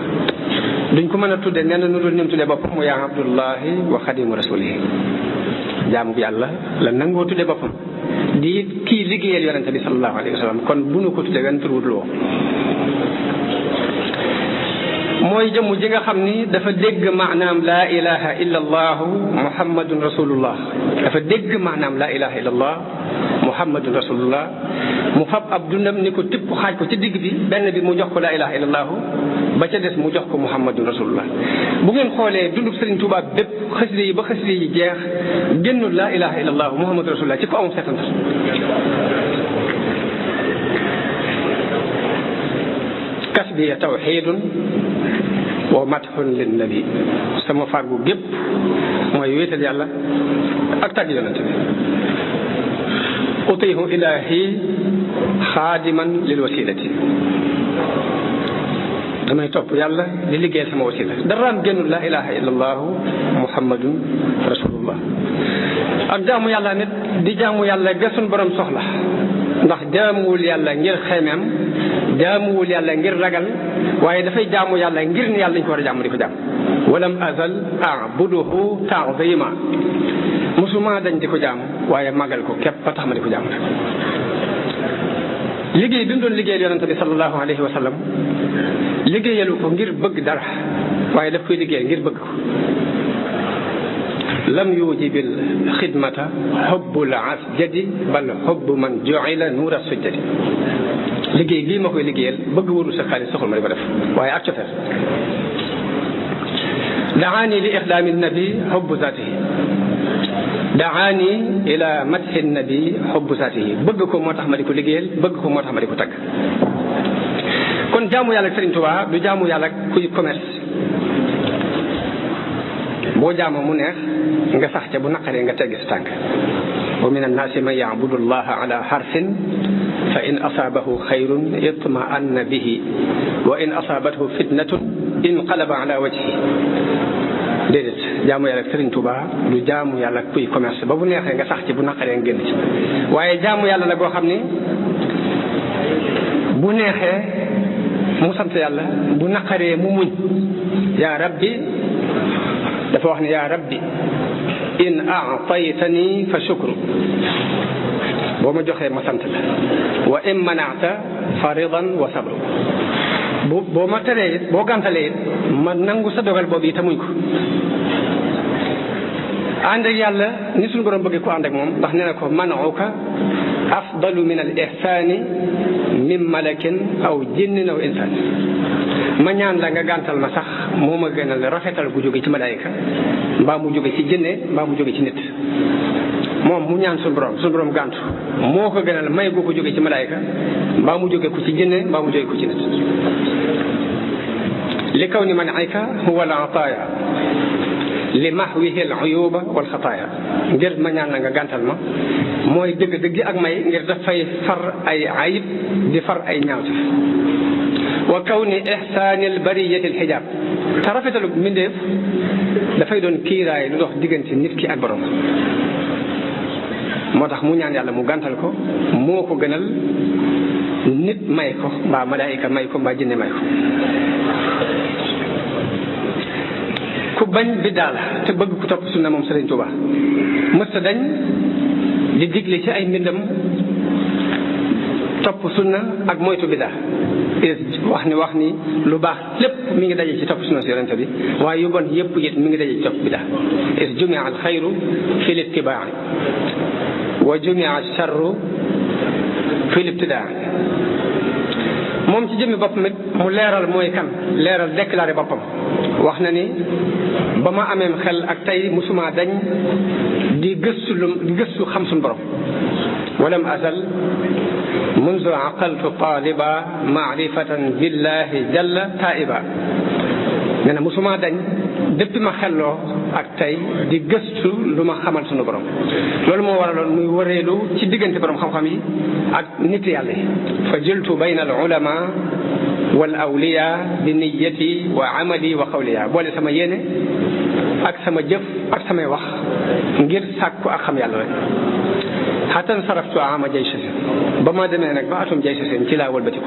duñ ko mën a tudde nee na nu dul nim tudde boppam mu yaa abdullahi wa xadimu rasulihi jaamu yàlla la nangoo tudde boppam di kii liggéeyal yonente bi sallallahu alayhi wa sallam kon bu nu ko tuddee wenn tur wutuloo mooy jëmm ji nga xam ni dafa dégg maanaam laa ilaha illa allahu muhammadun rasulullah dafa dégg maanaam laa ilaha illa allah muhammadun rasulullah mu fab ab dundam ni ko tipp xaaj ko ci digg bi benn bi mu jox ko laa ilaha illa allahu ba ca des mu jox ko muhammadun rasulullah bu ngeen xoolee dundub Sëriñ Tuubaa bépp xasida yi ba xasida yi jeex génnul laa ilaha illa allahu muhammadun rasulullah ci ko amul seetantal kasbiya tawxiidun wa madxun linnabi sama fàggu gépp mooy wéetal yàlla ak tàgg yonente bi utiihu ilaahi xaadiman lil wasilati damay topp yàlla di liggéeyal sama wasila daraam génnul laa ilaha illa allahu muhammadun rasulullah ak jaamu yàlla nit di jaamu yàlla gësun borom soxla ndax jaamuwul yàlla ngir xemeem jaamuwul yàlla ngir ragal waaye dafay jaamu yàlla ngir ni yàlla dañ ko war a jaamu di ko jaam walam azal abuduhu taazima musuma dañ di ko jaam waaye magal ko képp ba tax ma di ko jaam rek liggéey bi mu doon liggéeyal yonente bi sallallahu alayhi wa sallam liggéeyalu ko ngir bëgg dara waaye daf koy liggéeyal ngir bëgg ko lam yujibil xidmata xubbul asjadi bal xubbu man juila nuura sujjadi liggéey lii ma koy liggéeyal bëgg wërul sa xaalis soxul ma di ko def waaye ak cofeel daani li ixdaami nabi xubbu zaatihi daani ila madxi nabi xubbu zaatihi bëgg ko moo tax ma di ko liggéeyal bëgg ko moo tax ma di ko tagg kon jaamu yàlla ak Sëriñ Tuubaa du jaamu yàlla ak kuy commerce boo jaamoo mu neex nga sax ca bu naqaree nga teggi sa tànk wa min annaasi man yacbudu allaha ala xarfin fa in asaabahu xayrun itma'anna bihi wa in asaabathu fitnatun inqalaba ala wajhi déedéet jaamu yàlla ak Sëriñ Tuubaa du jaamu yàlla ak kuy commerce ba bu neexee nga sax ci bu naqaree nga génn ci waaye jaamu yàlla la goo xam ni bu neexee mu sant yàlla bu naqaree mu muñ yaa rabbi dafa wax ne yaa rabbi in aataytani fa shukru boo ma joxee ma sant la wa in manaata fa ridan wa sabru boo ma teree it boo gàntalee it ma nangu sa dogal boobu yi te muñ ko ànd ak yàlla ni suñu borom bëgg ko ànd ak moom ndax nee na ko manuka afdalu min al ihsaani min malakin aw jinnin aw insaan ma ñaan la nga gàntal ma sax moo ma gënal rafetal gu jóge ci malaayika mbaa mu jóge ci jinne mbaa mu jóge ci nit moom mu ñaan suñu borom gàntu moo ko gënal may gu ko jóge ci malaayika mbaa mu jóge ko ci jinne mbaa mu jóge ko ci nit li kaw ni man ayka huwa al ataaya li mahwihi al uyuba wal xataaya ngir ma ñaan la nga gàntal ma mooy dëgg ak may ngir dafay far ay ayib di far ay ñaawte wa kawni ihsaani al bariyati al xijaab te rafetalu mbindeef dafay doon kiiraay lu dox diggante nit ki ak borom moo tax mu ñaan yàlla mu gàntal ko moo ko gënal nit may ko mbaa malaayika may ko mbaa jinne may ko ku bañ biddaa la te bëgg ku topp sunna moom Sëriñ Tuubaa mësta dañ di digle ci ay mbindam topp sunna ak moytu biddaa wax ni lu baax lépp mi ngi daje ci topp sunna si yonente bi waaye yu bon yëpp it mi ngi daje ci topp biddaa is jumia al xayru fi l ittibaai wa jumia al charru fi l ibtidaa moom ci jëmmi boppam it mu leeral mooy kan leeral déclaré boppam wax na ni ba ma ameem xel ak tey musuma dañ di gëstu xam suñu borom walam azal mundu aqaltu taliba maarifatan billahi jalla taiba nee na musuma dañ depuis ma xelloo ak tey di gëstu lu ma xamal suñu borom loolu moo waraloon muy wëreelu ci diggante borom xam-xam yi ak nit yàlla yi fa jiltu bayna al ulama wal awliya bi niyati wa amali wa qawliya boole sama yéene ak sama jëf ak samay wax ngir sàkku ak xam yàlla rek xatan saraftu ama jay sasin ba ma demee nag ba atum jay sasin ci laa wëlbatiku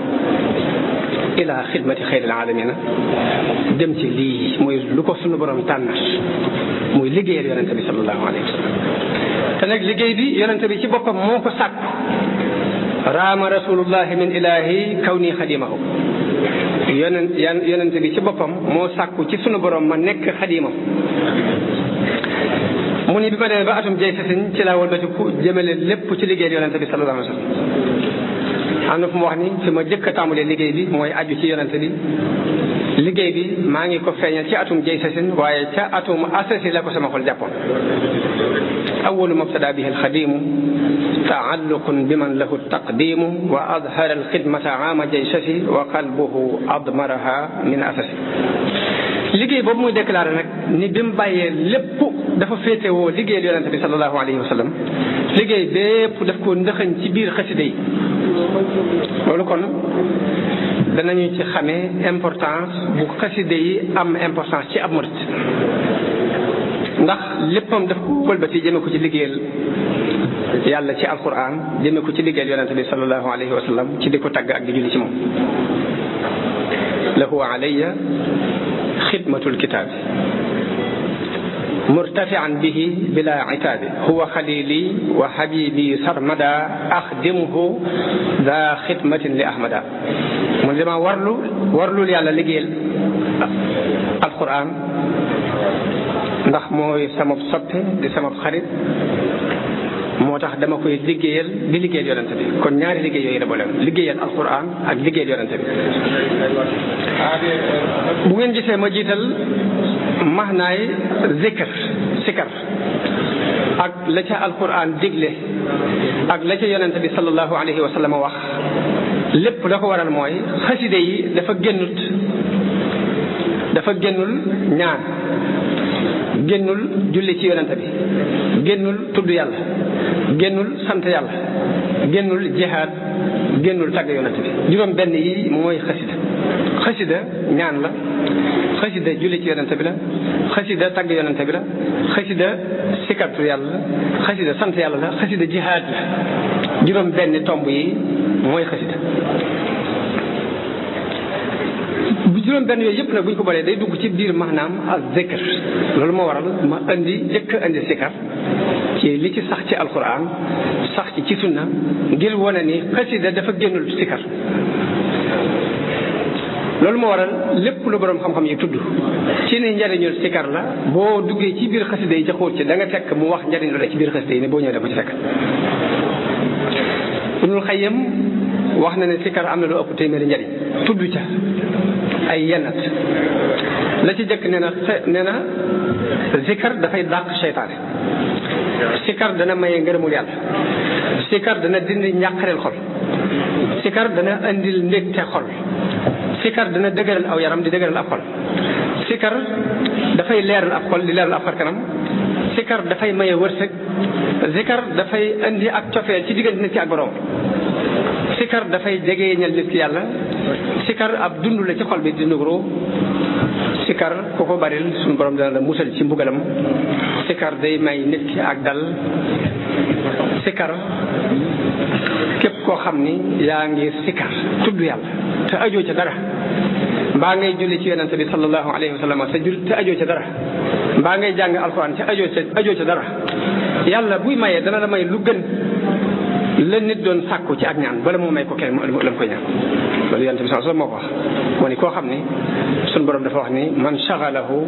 ila xidmati xayril alamina dem ci lii mooy lu ko sunu borom tànn muy liggéeyal yonente bi sallallahu alayhi wa sallam te nag liggéey bi yonente bi ci boppam moo ko sàkk raama rasulullahi min ilahi kaw nii xadimahu yonente bi ci boppam moo sàkku ci sunu borom ma nekk xadimam mu ni bi ma demee ba atum jay sasin ci laa walbatiku jëmale lépp ci liggéey yonente bi sallallahu alayhi wa sallam am na fu mu wax ni fi ma jëkk a tàmbalee liggéey bi mooy aju ci yonente bi liggéey bi maa ngi ko feeñal ci atum jay sasin waaye ca atum asasi la ko sama xol jàppoon awalu mabtada bihi alxadimu taalluqun biman lahu taqdimu wa adhara alxidmata aama jaysasi wa qalbuhu admaraha min asasi liggéey boobu muy déclaré nag ni bi mu bàyyee lépp dafa féetewoo liggéeyal yonente bi sallallahu alayhi wa sallam liggéey bépp daf ko ndëxañ ci biir xasida yi loolu kon danañu ci xamee importance bu xasida yi am importance ci ab murit ndax léppam daf ko wëlbati jëme ko ci liggéeyal yàlla ci alquran jëme ko ci liggéeyal yonente bi sallallahu alayhi wa sallam ci di ko tagg ak di julli ci moom lahu alayya xidmatul kitaabi murtafian bihi bila itaabi huwa xalili wa habibi sarmada axdimhu da xidmatin li ahmada mu ne dama warlul yàlla liggéeyal alquran ndax mooy sama soppe di sama xarit moo tax dama koy liggéeyal di liggéeyal yonente bi kon ñaari liggéey yooyu la boole liggéeyal alquran ak liggéeyal yonente bi bu ngeen gisee ma jiital maxnaay zikr sikar ak la ca alquran digle ak la ca yonente bi sallallahu alayhi wa sallam wax lépp la ko waral mooy xaside yi dafa génnul ñaan génnul julli ci yonente bi génnul tudd yàlla génnul sant yàlla génnul jihaad génnul tagg yonente bi juróom benn yi mooy xasida ñaan la xasida julli ci yonente bi la xasida tagg yonente bi la xasida sikartu yàlla la xasida sant yàlla la xasida jihaad la juróom benn tomb yi mooy xasida bu juróom benn yooyu yëpp nag bu ñu ko boolee day dugg ci biir maanaam ak zikr loolu moo waral ma jëkk indi sikar ci li ci sax ci alquran sax ci sunna ngir wane ni xasida dafa génnul sikar loolu moo waral lépp lu borom xam-xam yi tudd ci ni njariñul sikar la boo duggee ci biir xasida yi ca xóot ci da nga fekk mu wax njariñ lu la ci biir xasida yi ne boo ñëwee da ko ci fekk Ibnul Xayyim wax na ne sikar am na lu ëpp téeméeri njariñ tudd ca ay yennat la ci jëkk nee na zikar dafay dàq seytaane sikar dana maye ngërëmul yàlla sikar dana dindi njàqareel xol sikar dana andil ndégte xol sikar dana dëgëral aw yaram di dëgëral ab xol sikar dafay leeral ab xol di leeral ab xar kanam sikar dafay maye wërsëg sikar dafay indi ak cofeel ci diggante nit ki ak borom sikar dafay jegeñal nit ki yàlla sikar ab dund la ci xol bi di nugru sikar ku ko baril suñu borom dana la musal ci mbugalam sikar day may nit ki ak dal sikar képp koo xam ni yaa ngi sikar tudd yàlla te ajoo ca dara mbaa ngay julli ci yonente bi sallallahu alayhi wa sallam te ajoo ca dara mbaa ngay jàng alquran te ajoo ca dara yàlla buy mayee dana la may lu gën la nit doon sàkku ci ak ñaan bala moo may ko kenn la mu koy ñaan loolu yonente bi sallallahu moo ko wax moo ni koo xam ni suñu borom dafa wax ni man shagalathu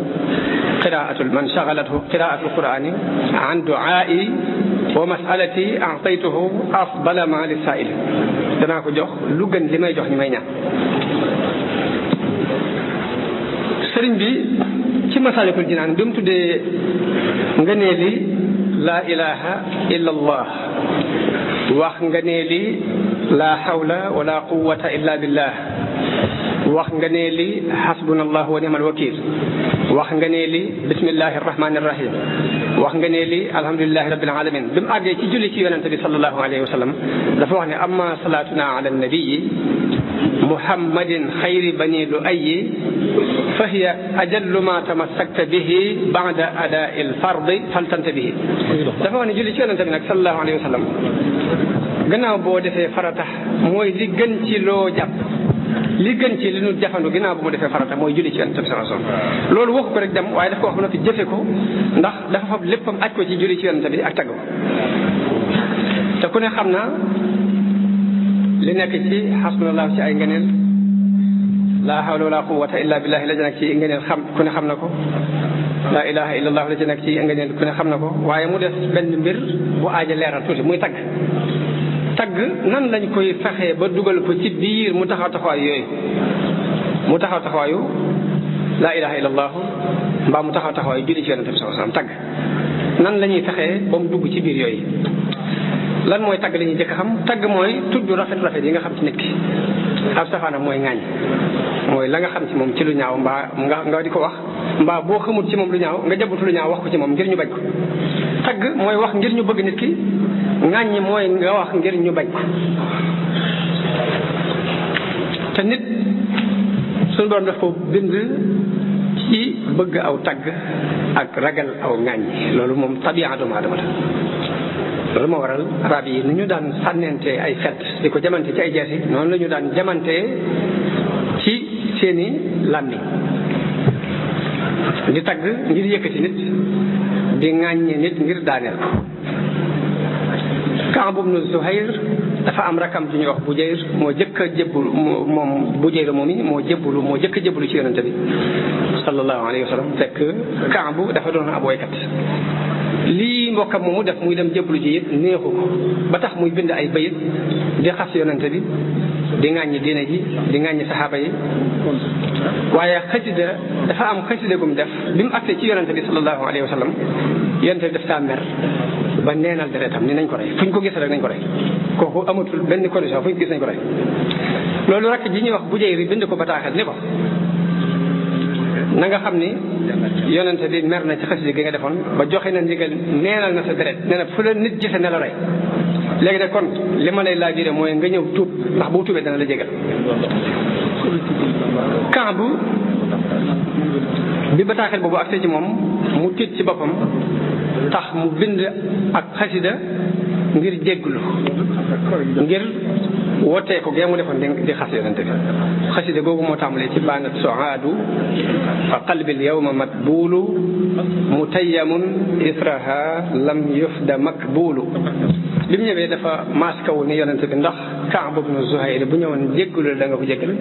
qiraatul qur'ani an du'aa'i wa mas'alati a'taytuhu afdala ma lis-saa'il danaa ko jox lu gën li may jox ñi may ñaan sëriñ bi ci Masaalikul Jinaan bi mu tuddee ngëneeli laa ilaha illa allah wax ngëneeli laa hawla wala quwwata illa billah wax ngëneeli hasbunallah wa ni'mal wakiil wax ngëneeli bismillahi rahmani rahim wax ngëneeli alhamdulillahi rabbil alamin bi mu àggee ci julli ci yonente bi sallallahu alayhi wa sallam dafa wax ne amma salatuna ala nabiyi muhammadin xayri bani lu'ayyi fa hiya ajallu ma tamassakta bihi ba'da ada'i al-fardi faltanta bihi dafa wax ne julli ci yonente bi nag sallallahu alayhi wa sallam gannaaw boo defee farata mooy li gën ci loo jàpp li gën ci li ñu jafandu ginnaaw bu mu defee farata mooy julli ci yonent bi sallallahu alayhi wasallam loolu waxu ko rek dem waaye daf ko wax ba noppi jëfe ko ndax dafa fab léppam aj ko ci julli ci yonent bi ak tagg ko te ku ne xam na li nekk ci xasbunallahu ci ay ngëneel laa hawla wala quwwata illa billahi la ci nekk ci ngëneel xam ku ne xam na ko laa ilaha illallah la ci nekk ci ngëneel ku ne xam na ko waaye mu def benn mbir bu aaja leeral tuuti muy tagg nan lañ koy fexee ba dugal ko ci biir mu taxaw taxawaayu yooyu mu taxaw taxawaayu laa ilaha illallah mbaa mu taxaw taxawaayu julli ci yonente bi sallallahu alayhi wasallam tagg nan la ñuy fexee ba mu dugg ci biir yooyu lan mooy tagg la ñuy jëkk xam tagg mooy tudd rafet yi nga xam ci nit ki ab safaanam mooy ŋaañ mooy la nga xam ci moom ci lu ñaaw mbaa nga di ko wax mbaa boo xamut ci moom lu ñaaw nga jabutu lu ñaaw wax ko ci moom ngir ñu bañ ko tagg mooy wax ngir ñu bëgg nit ki ŋaañ mooy nga wax ngir ñu bañ ko te nit suñu borom daf ko bind ci bëgg aw tagg ak ragal aw ŋaañ loolu moom tabi'a doomu aadama la loolu moo waral arab yi ni ñu daan sànnente ay fet di ko jamante ci ay jeesi noonu la ñu daan jamante ci seeni làmmiñ di tagg ngir yëkkati nit di ŋàññe nit ngir daaneel ko Kaab ibnu Zuhayr dafa am rakam ju ñuy wax Bujayr moo jëkk a jébbulu moom Bujayr moom yi moo jëkk a jébbulu ci yonente bi sallallahu alayhi wa sallam fekk Kaab dafa doon ab woykat lii mbokkam moomu def muy dem jébbalu ji it neexu ko ba tax muy bind ay bayit di xas yonente bi di ŋàññi diine ji di ŋàññi saxaaba yi waaye xasida dafa am xasida gum def bi mu agsee ci yonente bi sallallahu alayhi wa sallam yonente bi daf saa mer ba neenal deretam ni nañ ko rey fu ñu ko gis rek nañ ko rey kooku amatul benn condition fu ñu ko gis nañ ko rey loolu rek ji ñuy wax Bujayri bind ko bataaxal ni ko na nga xam ni yonente bi mer na ci xasida gi nga defoon ba joxe na ndigal neenal na sa deret nee na fu la nit gise ne la rey léegi nag kon li ma lay laajure mooy nga ñëw tuub ndax boo tuubee dana la jégal Kaab bi bataaxel boobu agsee ci moom mu tiit ci boppam tax mu bind ak xasida ngir jégglu ngir wootee ko gee mu defoon di xas yonente bi xasida googu moo tàmbalee ci baanat soaadu fa qalbil yawma matbuulu mutayyamun israha lam yufda makbuulu bi mu ñëwee dafa maaskawu ni yonente bi ndax Kaab ibnu Zuhayr bu ñëwoon jéggulu da nga ko jéggal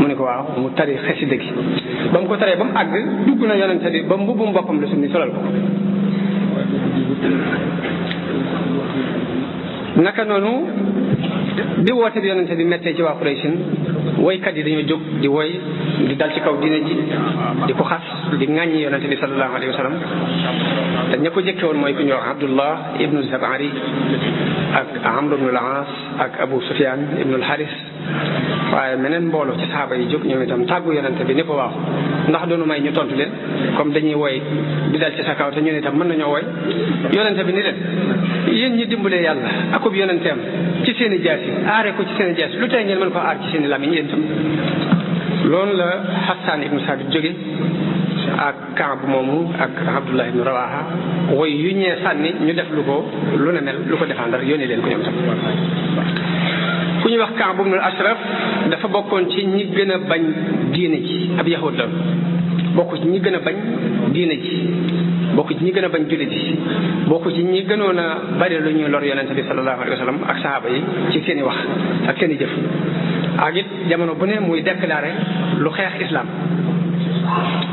mu ne ko waaw mu tari xasida gi ba mu ko taree ba mu àgg dugg na yonente bi ba mbubbum boppam la summi solal ko naka noonu bi woote bi yonente bi mettee ci waa Quraysin woykat yi dañoo jóg di woy di dal ci kaw diine ji di ko xas di ŋàññi yonente bi sallallahu alayhi wa sallam te ña ko jëkke woon mooy ku ñuy wax Abdullah ibnu Zabari ak Amr ibnu al-Aas ak Abu Sufyan ibnu al-Haris waaye meneen mbooloo ci saxaaba yi jóg ñoom itam tàggu yonente bi ni ko waaw ndax doonu may ñu tontu leen comme dañuy woy di dal ci sa kaw te ñu ne itam mën nañoo woy yonente bi ni leen yéen ñi dimbalee yàlla akub yonenteem ci seen i jaas yi aare ko ci seen i jaas lu tey ngeen mën ko aar ci seen i lamiñ yéen itam loolu la Hassan ibnu Saabit jóge ak Kaab moomu ak Abdullah ibnu Rawaha woy yu ñee sànni ñu def lu ko lu ne mel lu ko défendre yónnee leen ko ñoom tam ku ñuy wax Kaab ibnu Ashraf dafa bokkoon ci ñi gën a bañ diine ji ab yahud la bokk ci ñi gën a bañ diine ji bokk ci ñi gën a bañ jullit ji bokk ci ñi gënoon a bari lu ñuy lor yonente bi sallallahu alayhi wa sallam ak sahaaba yi ci seen i wax ak seen i jëf ak it jamono bu ne muy déclaré lu xeex islam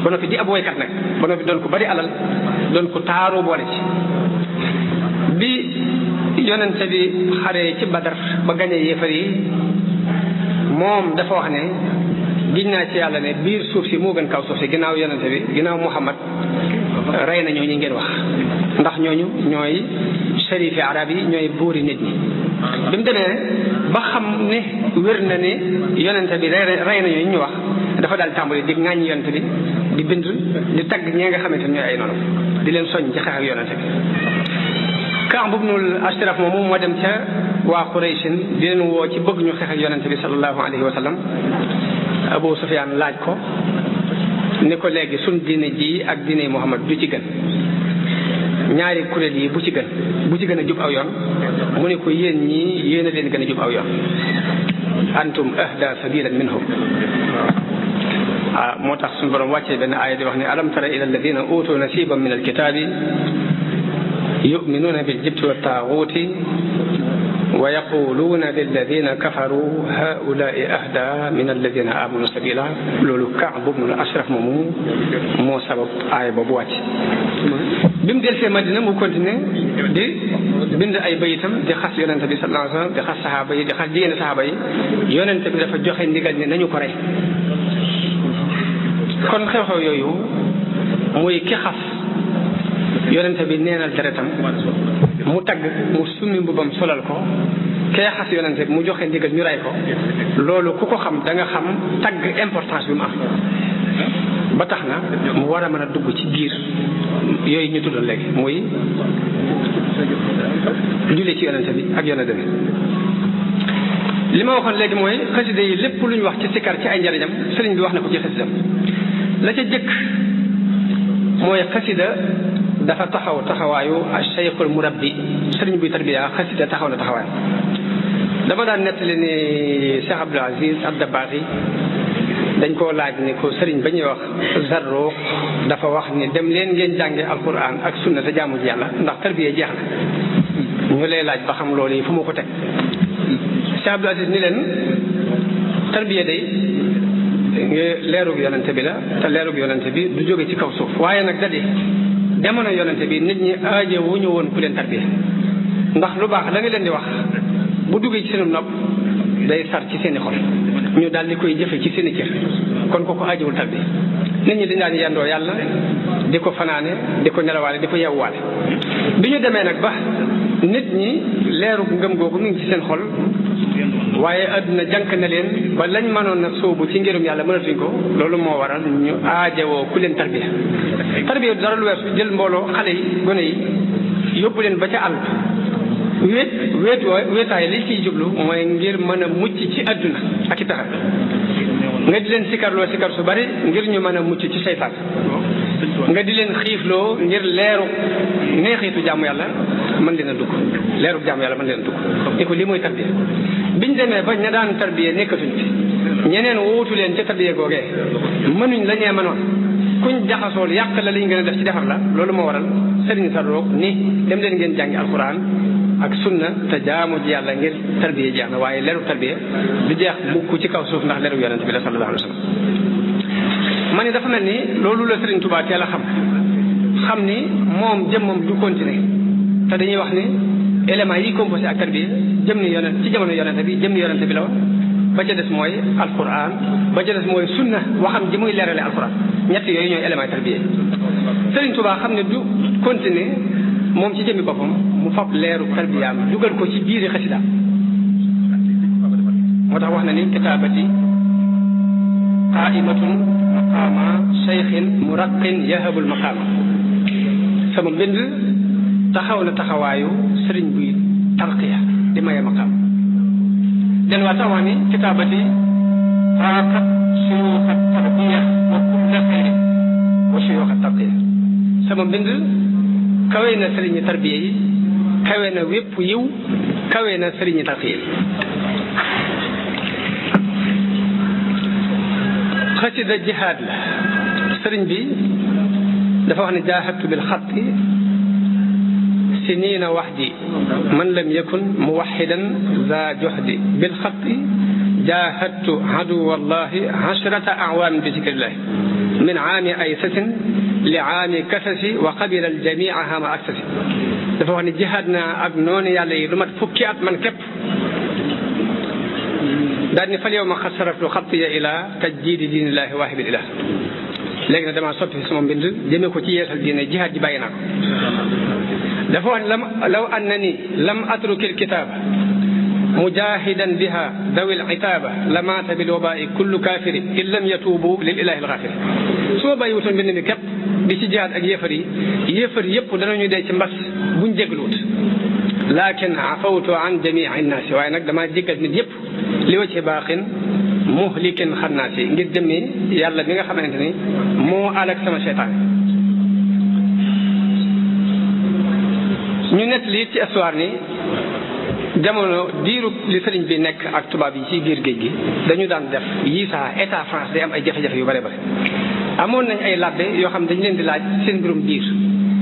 ba noppi di ab woykat nag ba noppi doon ko bari alal doon ko taaru boole ci bi yonente bi xaree ci Badar ba gañe yéefar yi moom dafa wax ne giñ naa ci yàlla ne biir suuf si moo gën kaw suuf si ginnaaw yonente bi ginnaaw Muhammad rey na ñooñu ngeen wax ndax ñooñu ñooy sharifi arab yi ñooy buuri nit ñi bi mu demee ba xam ne wér na ne yonente bi rey na ñooñu ñu wax dafa daal tàmbali di ŋàññi yonente bi di bind di tagg ñee nga xamante ne ñooy ay noonu di leen soññ ci xeex ak yonente bi Kaab ibnul Ashraf moom moo dem ca waa Quraysin di leen woo ci bëgg ñu xeex ak yonente bi sallallahu alayhi wa sallam Abu Sufyaan laaj ko ni ko léegi suñ diine ji ak diine Muhammad du ci gën ñaari kuréel yi bu ci gën a jub aw yoon mu ne ko yéen ñii yéen a leen gën a jub aw yoon antum ahda sabilan minhum moo tax suñu borom wàccee benn aaya di wax ne alam tara ila alladina utu nasiban min alkitabi yuminuuna biljibti wa taaguuti wa yaquluuna lilladina kafaru haulai ahda min alladina amanu sabila loolu Kaab ibnu Ashraf moomu moo sabab aaya boobu wàcc. bi mu delsee Madina mu continué di bind ay bayitam di xas yonente bi sallallahu alayhi wa sallam di xas saxaaba yi di xas jigéen saxaaba yi yonente bi dafa joxe ndigal ni nañu ko rey. kon xew-xew yooyu muy ki xas yonente bi neenal deretam mu tagg mu summi mbubam solal ko kee xas yonente bi mu joxe ndigal ñu rey ko loolu ku ko xam da nga xam tagg importance bi mu am ba tax na mu war a mën a dugg ci biir yooyu ñu tuddoon léegi muy julli ci yonente bi ak yonente bi. li ma waxoon léegi mooy xasida yi lépp lu ñu wax ci sikar ci ay njariñam sëriñ bi wax na ko ci xasidam la ca jëkk mooy xasida dafa taxaw taxawaayu cheikhul murabbi sëriñ buy tarbiya xasida taxaw na taxawaay. dama daan nettali ni Cheikh Abdul Aziz Ad-Dabbaax dañ koo laaj ni ko sëriñ ba ñuy wax Zarruq dafa wax ni dem leen ngeen jànge alquran ak sunna te jaamu ji yàlla ndax tarbiya jeex na ñu lay laaj ba xam loolu yi fu ma ko teg. Cheikh Abdul Aziz ni leen tarbiya day leerug yonente bi la te leerug yonente bi du jóge ci kaw suuf waaye nag da di jamono yonente bi nit ñi aaje wu ñu woon ku leen tarbiya ndax lu baax la nga leen di wax bu duggee ci seen nopp day sar ci seen i xol ñu daal di koy jëfe ci seen i cër kon kooku aajewul tarbiya nit ñi dañ daan yendoo yàlla di ko fanaane di ko nelawaale di ko yewwaale bi ñu demee nag ba nit ñi leerug ngëm googu mi ngi ci seen xol waaye adduna jànk na leen ba lañ mënoon na sóobu ci ngirum yàlla mënatuñ ko loolu moo waral ñu aajewoo ku leen tarbiya tarbiya dara lu weesu jël mbooloo xale yi gone yi yóbbu leen ba ca àll wéetaay li ciy jublu mooy ngir mën a mucc ci adduna ak i pexe nga di leen sikarloo sikar su bari ngir ñu mën a mucc ci seytaan nga di leen xiifloo ngir leeru neexiitu jaamu yàlla mën leen a dugg leeru jaamu yàlla mën leen a dugg ni ko lii mooy tarbiya biñ demee ba ña daan tarbiya nekkatuñ fi ñeneen wuutu leen ca tarbiya googee mënuñ la ñee mënoon kuñ jaxasool yàq la liñ gën a def ci defar la loolu moo waral sëriñ Zarruq ni dem leen ngeen jàngi alquran ak sunna te jaamu ji yàlla ngir tarbiya jeex na waaye leeru tarbiya du jeex mukk ci kaw suuf ndax leeru yonente bi la sallallahu alayhi wa sallam ma ni dafa mel ni loolu la Sëriñ Tuubaa teel a xam ni moom jëmmam du continuer te dañuy wax ni éléments yi composé ak tarbiya jëm ni yonent ci jamono yonente bi jëm ni yonente bi la woon ba ca des mooy alquran ba ca des mooy sunna waxam ji muy leerale alquran ñett yooyu ñooy éléments tarbiya Sëriñ Tuubaa xam ne du continuer moom ci jëmmi boppam mu fab leeru tarbiyaam dugal ko ci biiri xasida moo tax wax na ni kitaabati qaimatun maqaama cheikhin muraqin yahabul maqaama sama mbind taxaw na taxawaayu sëriñ buy tarqiya di maye maqaam den waa tax wax ni kitaabati faaqat suyuuxa tarbiya wa kulla xayrin wa suyuuxa tarqiya sama mbind kawe na sëriñi tarbiya yi kawe na wépp yiw kawe na sëriñi tarqiya yi xasida jihaad la sëriñ bi dafa wax ne jaahadtu bil xatti siniina waxdi man lam yakun muwaxidan za joxdi bil xatti jaahadtu aduwallahi ashrata awaamin bi zikrillahi min aami aysasin li aami kasasi wa qabila aljamia hama aksasi dafa wax ne jihaad naa ak noonu yàlla yi lu mat fukki at man képp daal ni fal yow ma xat saraftu xattiya ila tajdiidi diinillahi waahibil ilah léegi nag damaa soppi sama mbind jëmee ko ci yeesal diine jihaad ji bàyyi naa ko dafa wax law annani lam atrukil kitaaba mujahidan biha dawil itaaba lamaata bil wabaai kullu kaafiri in lam yatuubu lil ilahi alxaafiri su ma bàyyi wutoon mbind mi képp di ci jihaad ak yéefar yëpp danañu dee ci mbas buñ jégluwut lakin afawtu an jamii nnaasi waaye nag damaa jéggal nit yëpp li wa ci baaxin muhlikin xannaasi ngir jëmmi yàlla mi nga xamante ni moo alak sama seytaan ñu nett lii ci histoire ni jamono diiru li sëriñ bi nekk ak tubaab yi ci biir géej gi dañu daan def yii saa état France day am ay jafe-jafe yu bare bare amoon nañ ay labbe yoo xam dañ leen di laaj seen mbirum biir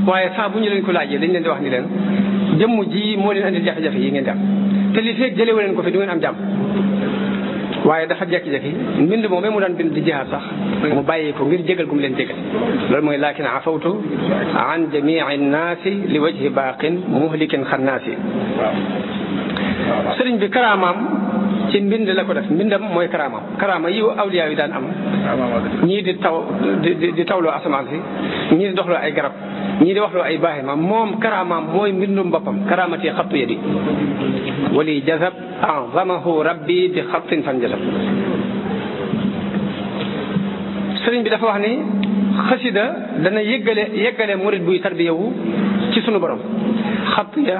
waaye saa bu ñu leen ko laajee dañ leen di wax ni leen jëmm ji moo leen andil jafe-jafe yi ngeen di am te li feeg jëlewu leen ko fi du ngeen am jàmm waaye dafa jekki-jekki mbind moom mu daan bind di jihaad sax mu bàyyi ko ngir jégal gu mu leen jégal loolu mooy laakin afawtu an jamii nnaasi li wajhi baaqin muhlikin xannaasi sëriñ bi karaamaam ci mbind la ko def mbindam mooy karaamaam karaama yi awliyaa yi daan am ñii di tawloo asamaan si ñii di doxloo ay garab ñii di waxloo ay baaxima moom karaamaam mooy mbindum boppam karaamati xattu yadi wali jazab azamahu rabbi bi xattin fan jazab sëriñ bi dafa wax ni xasida dana yeggale murid buy tarbiyawu ci sunu borom xatt ya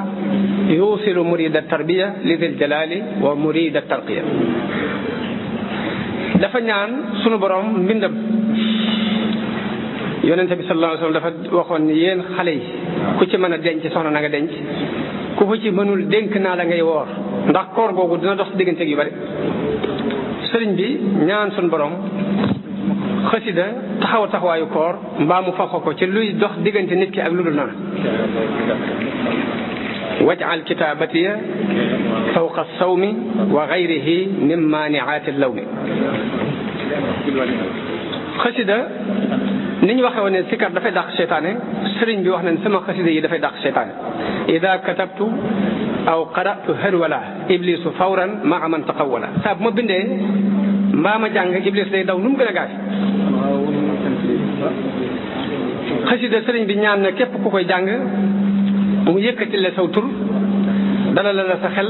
yuusilu murida tarbiya li dil jalali wa murida tarqiya dafa ñaan sunu borom mbindam yonente bi sallallahu alayhi wa sallam dafa waxoon ni yéen xale yi ku ci mën a denc soxna na nga denc ku ko ci mënul dénk naa la ngay woor ndax koor googu dina dox digganteeg yu bari sëriñ bi ñaan sunu borom xasida taxawaayu koor mbaa mu faxo ko ci luy dox diggante nit ki ak lu dul noonu waj'al kitaabatiya fawqa sawmi wa gayrihi min maaniaati lawmi xasida ni ñu waxee woon ne sikar dafay dàq seytaane sëriñ bi wax nañ sama xasida yi dafay dàq seytaane ida katabtu aw qara'tu harwala iblisu fawran maa man taqawwala saa bu ma bindee mbaa ma jàng iblis day daw nu mu gën a gaay xasida sëriñ bi ñaan na képp ku koy jàng mu yëkkati la saw tur dalal la sa xel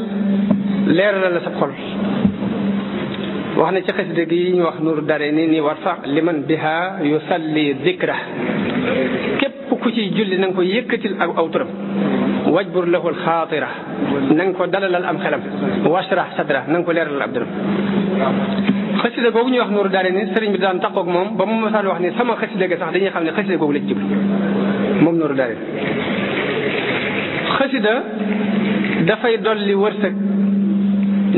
leeral la sa xol wax na ci xasida gi ñu wax nuuru dare ni warfa liman biha yusalli dhikra képp ku ciy julli na nga ko yëkkatil ak aw turam wajbur lahu alxaatira na nga ko dalalal am xelam washrah sadra na nga ko leeralal ab dërëm xasida googu ñuy wax nuuru dare ni sëriñ bi daan taqoog moom ba mu masaan wax ni sama xasida ga sax dañuy xam ne xasida googu la ci jublu moom nuuru dare xasida dafay dolli wërsëg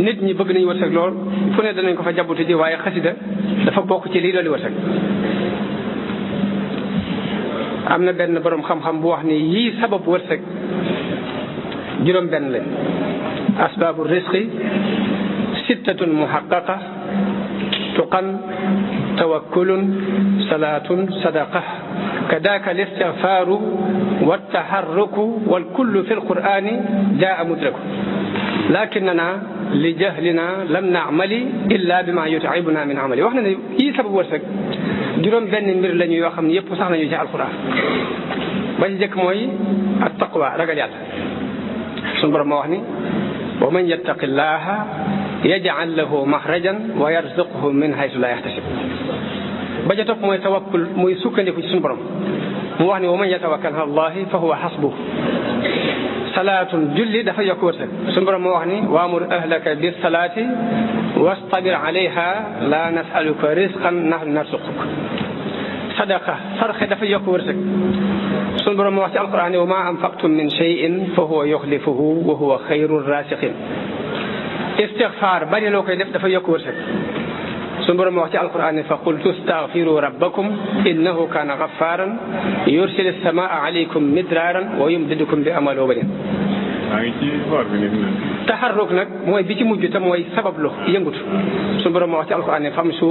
nit ñi bëgg nañu wërsëg lool fu ne danañ ko fa jàbbutu ji waaye xasida dafa bokk ci lii dolli wërsëg am na benn borom xam-xam bu wax ni yii sabab wërsëg juróom benn lañ asbaabu risqi sittatun muhaqqaqa tuqan tawakkulun salaatun sadaqa kadaaka listigfaaru wattaharruku walkullu fi lqur'ani jaa mudraku lakinana li jahlina lam naamali illa bima yut'ibuna min amali wax na ne yii sabab wërsëg juróom benn mbir lañu yoo xam ne yëpp sax nañu ci alquran ba ci jëkk mooy at taqwa ragal yàlla suñu borom moo wax ni wa man yattaqi llaha yaj'al lahu maxrajan wa yarzuqhu min haythu la yaxtasib ba ca topp mooy tawakkul muy sukkandiku ci suñu borom mu wax ni wa man yatawakkal ala allahi fa huwa hasbuh salaatun julli dafa yokk wërsëg suñu borom moo wax ni waamur ahlaka bis salaati wastabir alayha la nasaluka risqan nahnu narsuquk sadaqa sarxe dafa yokk wërsëg suñu borom moo wax ci alquran ni wa ma anfaqtum min shay'in fa huwa yuxlifuhu wa huwa xayru rasiqin istigfaar bari loo koy def dafa yokk wërsëg suñu borom moo wax ci alquran ni fa qultu astaghfiru rabbakum innahu kana ghaffaran yursil as-samaa alaykum midraaran wa yumdidukum bi amwaalin wa baniin taxarruk nag mooy bi ci mujj te mooy sabablu yëngutu suñu borom moo wax ci alquran ne famshu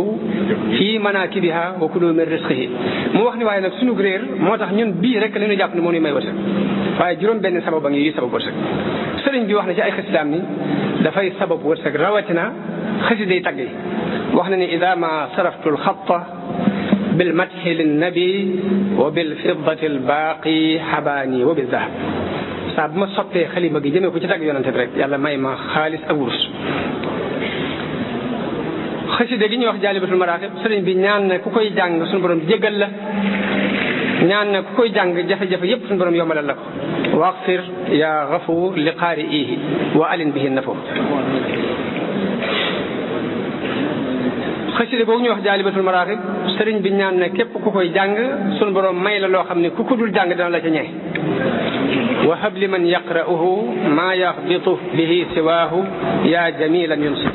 fii manaakibiha wa kulu min rizqihi mu wax ni waaye nag suñu réer moo tax ñun bii rek la ñu jàpp ne moo ñuy may wërsëg waaye juróom benn sabab a ngi yi sabab wërsëg sëriñ bi wax na ci ay xasidaam ni dafay sabab wërsëg rawatina xasiday tagg yi wax na ni ida ma saraftu alxatta bil madhi linnabi wa bil fiddati albaaqi xabaani wa bil dahab saa bu ma soppee xalima gi jëmee ko ci tagg yonante bi rek yàlla may ma xaalis ak wurus xasida gi ñuy wax jaalibatul maraaxib sëriñ bi ñaan na ku koy jàng suñu borom jéggal la ñaan na ku koy jàng jafe-jafe yépp suñu borom yombalal la ko waxfir ya gafuur li qaari'ihi wa alin bihi nafo xasida googu ñuy wax jaalibatul maraaxib sëriñ bi ñaan na képp ku koy jàng suñu borom may la loo xam ne ku ko dul jàng dana la ca ñee wa hab li man yaqra'uhu maa yaxbitu bihi siwaahu yaa jamilan yunsi.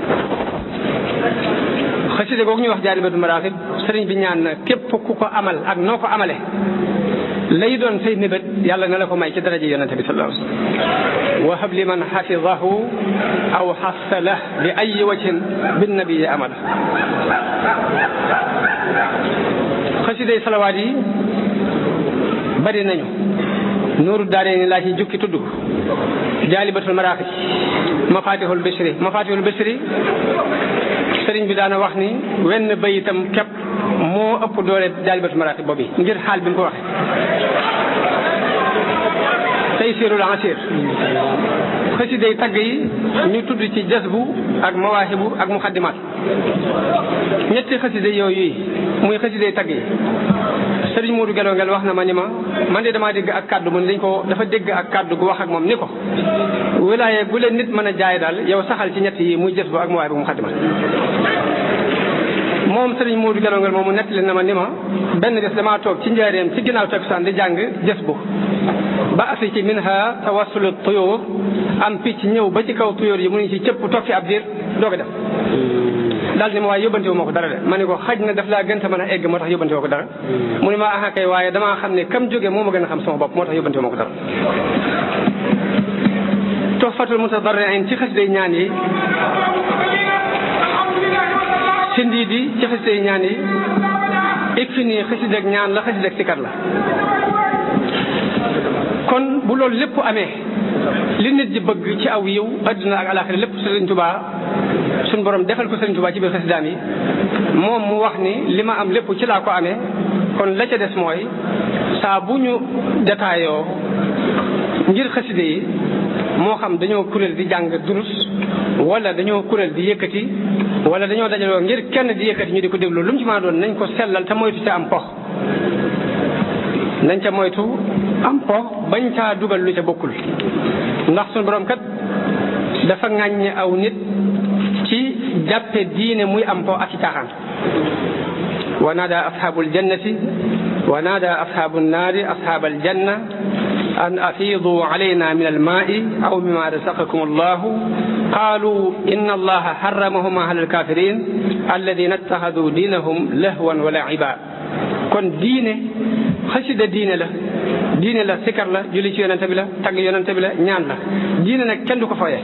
xasida googu ñuy wax Jaalibatul Maraaxib sëriñ bi ñaan na képp ku ko amal ak noo ko amale lay doon say mébét yàlla na la ko may ci daraja yonente bi sallallahu alayhi wa sallam. wa hab li man xafidahu aw xassala bi ay wajhin bin nabii amala. xasiday salawaat yi bari nañu. Nuuru Daarayni laa ci jukki tudd Jaalibatul Maraaxib, Mafatihul Bichri sëriñ bi daana wax ni wenn bayitam képp moo ëpp doole Jaalibatul Maraaxib boobu ngir xaal bi mu ko waxee. Taysirul Asir xasiday tagg yi ñu tudd ci jasbu ak mawaahibu ak muxaddimaat. ñetti xasiday yooyu muy xasiday tagg yi sëriñ Modou Gelongel wax na ma ni ma man de damaa dégg ak kàddu mu ne dafa dégg ak kàddu gu wax ak moom ni ko wilaaye bu leen nit mën a jaay daal yow saxal ci ñett yi muy jasbu ak mawaahibu ak muxaddimaat. moom sëriñ Modou Gelongel moomu nettali na ma ni ma benn bés damaa toog ci njaareem ci ginnaaw takkusaan di jàng jasbu ba asi ci minha tawassulu tuyóor am picc ñëw ba ci kaw tuyóor yi mu ngi ci cëpp toog fi ab diir doog a def daal ni ma waaye yóbbante wu ma ko dara de ma ne ko xaj na daf laa gën a mën a egg moo tax yóbbante woo ko dara mu ne ma aha kay waaye damaa xam ne kam jóge moo ma gën a xam sama bopp moo tax yóbbante wu ma ko dara. Tuhfatul Mutadarri'in ci xasiday ñaan yi, Sindiidi ci xasiday ñaan yi, Ikfini xasidak ñaan la xasidak sikar la. kon bu loolu lépp amee li nit ji bëgg ci aw yiw adduna ak alaxira lépp Sëriñ Tuubaa suñ borom defal ko Sëriñ Tuubaa ci biir xasidaam yi moom mu wax ni li ma am lépp ci laa ko amee. kon la ca des mooy saa bu ñu détailloo ngir xaside yi moo xam dañoo kuréel di jàng durus wala dañoo kuréel di yëkkati wala dañoo dajaloo ngir kenn di yëkkati ñu di ko déglu lu mu ci mën a doon nañ ko sellal te moytu ca am pox nañ ca moytu am po bañ caa dugal lu ca bokkul ndax suñu borom kat dafa ŋàññe aw nit ci jàppe diine muy am po ak ci caaxaan. wa naada ashaabul jannati wa naada ashaabun naari ashaabal janna an afiidu alayna min almaai aw mimma razaqakum allahu qaalu inna allaha harramahuma ala alkafirin alladina ittaxadu diinahum lahwan wa la'iba. kon diine xasida diine la sikar la julli ci yonente bi la tagg yonente bi la ñaan la diine nag kenn du ko fooye.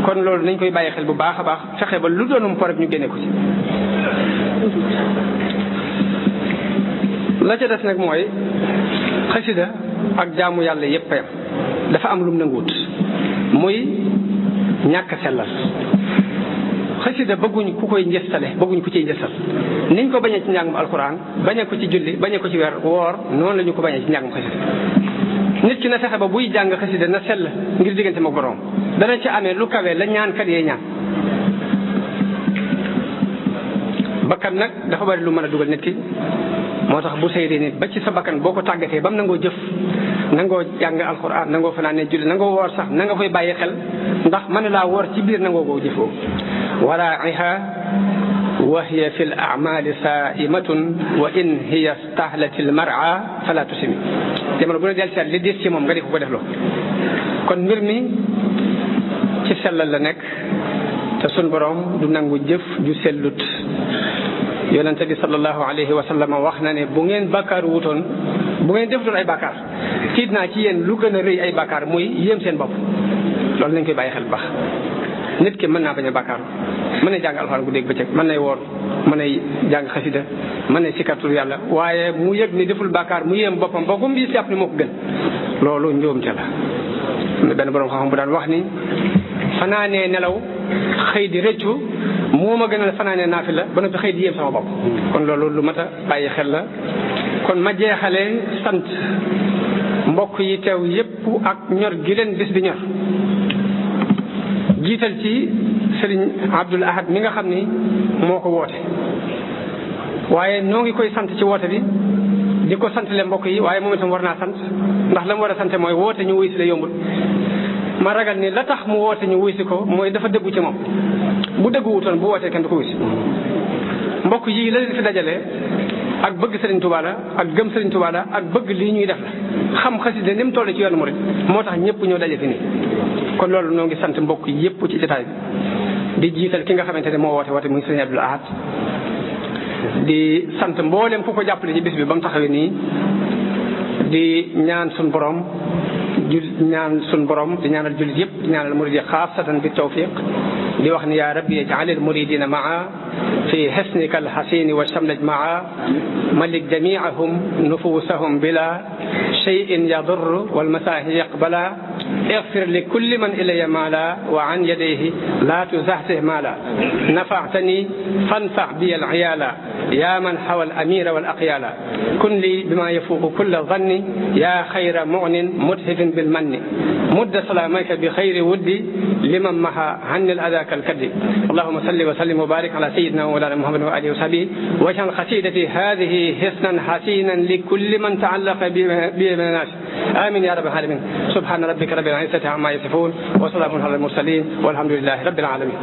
kon loolu nañ koy bàyyi xel bu baax a baax fexe ba lu doonum po rek ñu génne ko ci. la ca des nag mooy xasida ak jaamu yàlla yépp yam dafa am lum nanguwut muy ñàkk sellal. xasida bëgguñ ku koy njëstale bëgguñ ku ciy njëstal niñ ko bañee ci njàngum alxuraan bañee ko ci julli bañee ko ci weer woor noonu la ñu ko bañee ci njàngum xasida. nit ki na fexe ba buy jàng xasida na sell ngir diggante mag borom dana ci amee lu kawe la ñaankat yee ñaan. bakkan nag dafa bari lu mën a dugal nit ki moo tax bu seydee nit ba ci sa bakkan boo ko tàggatee ba mu nangoo jëf nangoo jàng alxuraan nangoo fanaanee julli nangoo woor sax na nga koy bàyyi xel ndax mën laa woor ci biir nangoo koo jëfoo. waraa'iha wa hiya fi l amali saimatun wa in hiya stahlati l mar'a fala tusimi. jamono bu ne del seet li diis ci moom nga di ko def loo. kon mbir mi ci sellal la nekk te sun borom du nangu jëf ju sellut. yonente bi sallallahu alayhi wa sallam wax na ne bu ngeen bàkkaar wutoon bu ngeen defutoon ay bàkkaar tiit naa ci yéen lu gën a rëy ay bàkkaar muy yéem seen bopp. loolu nañ koy bàyyi xel bu baax. nit ki mën naa bañ a bàkkaar mën na jàng alxuraan guddeeg bëccëg mën nay woor mën nay jàng xasida mën nay sikkartul yàlla waaye mu yëg ni deful bàkkaar mu yéem boppam ba gum bi jàpp ni moo ko gën loolu njuumte la. am na benn borom xam-xam bu daan wax ni fanaanee nelaw xëy di rëccu moo ma gënal fanaanee naafila ba noppi xëy di yéem sama bopp. kon loolu lu mat a bàyyi xel la. kon ma jeexalee sant mbokk yi teew yépp ak ñor gi leen bis bi ñor. jiital ci Sëriñ Abdul Ahad mi nga xam ni moo ko woote waaye noo ngi koy sant ci woote bi di ko santale mbokk yi waaye moom itam war naa sant ndax la mu war a sant mooy woote ñu wuy si la yombul. ma ragal ni la tax mu woote ñu wuy si ko mooy dafa dëggu ci moom bu dëggu wutoon bu wootee kenn du ko wuy si. mbokk yi la leen fi dajale ak bëgg Sëriñ Tuubaa la ak gëm Sëriñ Tuubaa la ak bëgg lii ñuy def la xam xasida ni mu toll ci yoonu murid moo tax ñëpp ñoo daje fi nii. kon loolu ñoo ngi sant mbokk yëpp ci jotaay bi di jiital ki nga xamante ne moo woote muy sëñ Abdul Ahad di sant mboolem ku ko jàppale ci bis bi ba mu taxawee nii di ñaan sun borom di ñaanal jullit yëpp di ñaanal murid yi xaasatan bi tawfiq di wax ni yaa rabbi ij'alil muridina maa fi hisnika alxasini wa shamlaj maa malik jamiahum nufusahum bila shay'in yadur wal masaahi yaqbala اغفر لكل من إلي مالا وعن يديه لا تزحزح مالا نفعتني فانفع بي العيالا يا من حوى الأمير والأقيالا كن لي بما يفوق كل ظن يا خير معن مدهف بالمن مد سلامك بخير ودي لمن محى عن الأذى كالكد اللهم صل وسلم وبارك على سيدنا ومولانا محمد وآله وصحبه واجعل قصيدتي هذه حسنا حسينا لكل من تعلق بي من الناس آمين يا رب العالمين سبحان ربك رب العزة عما يصفون وسلام على المرسلين والحمد لله رب العالمين.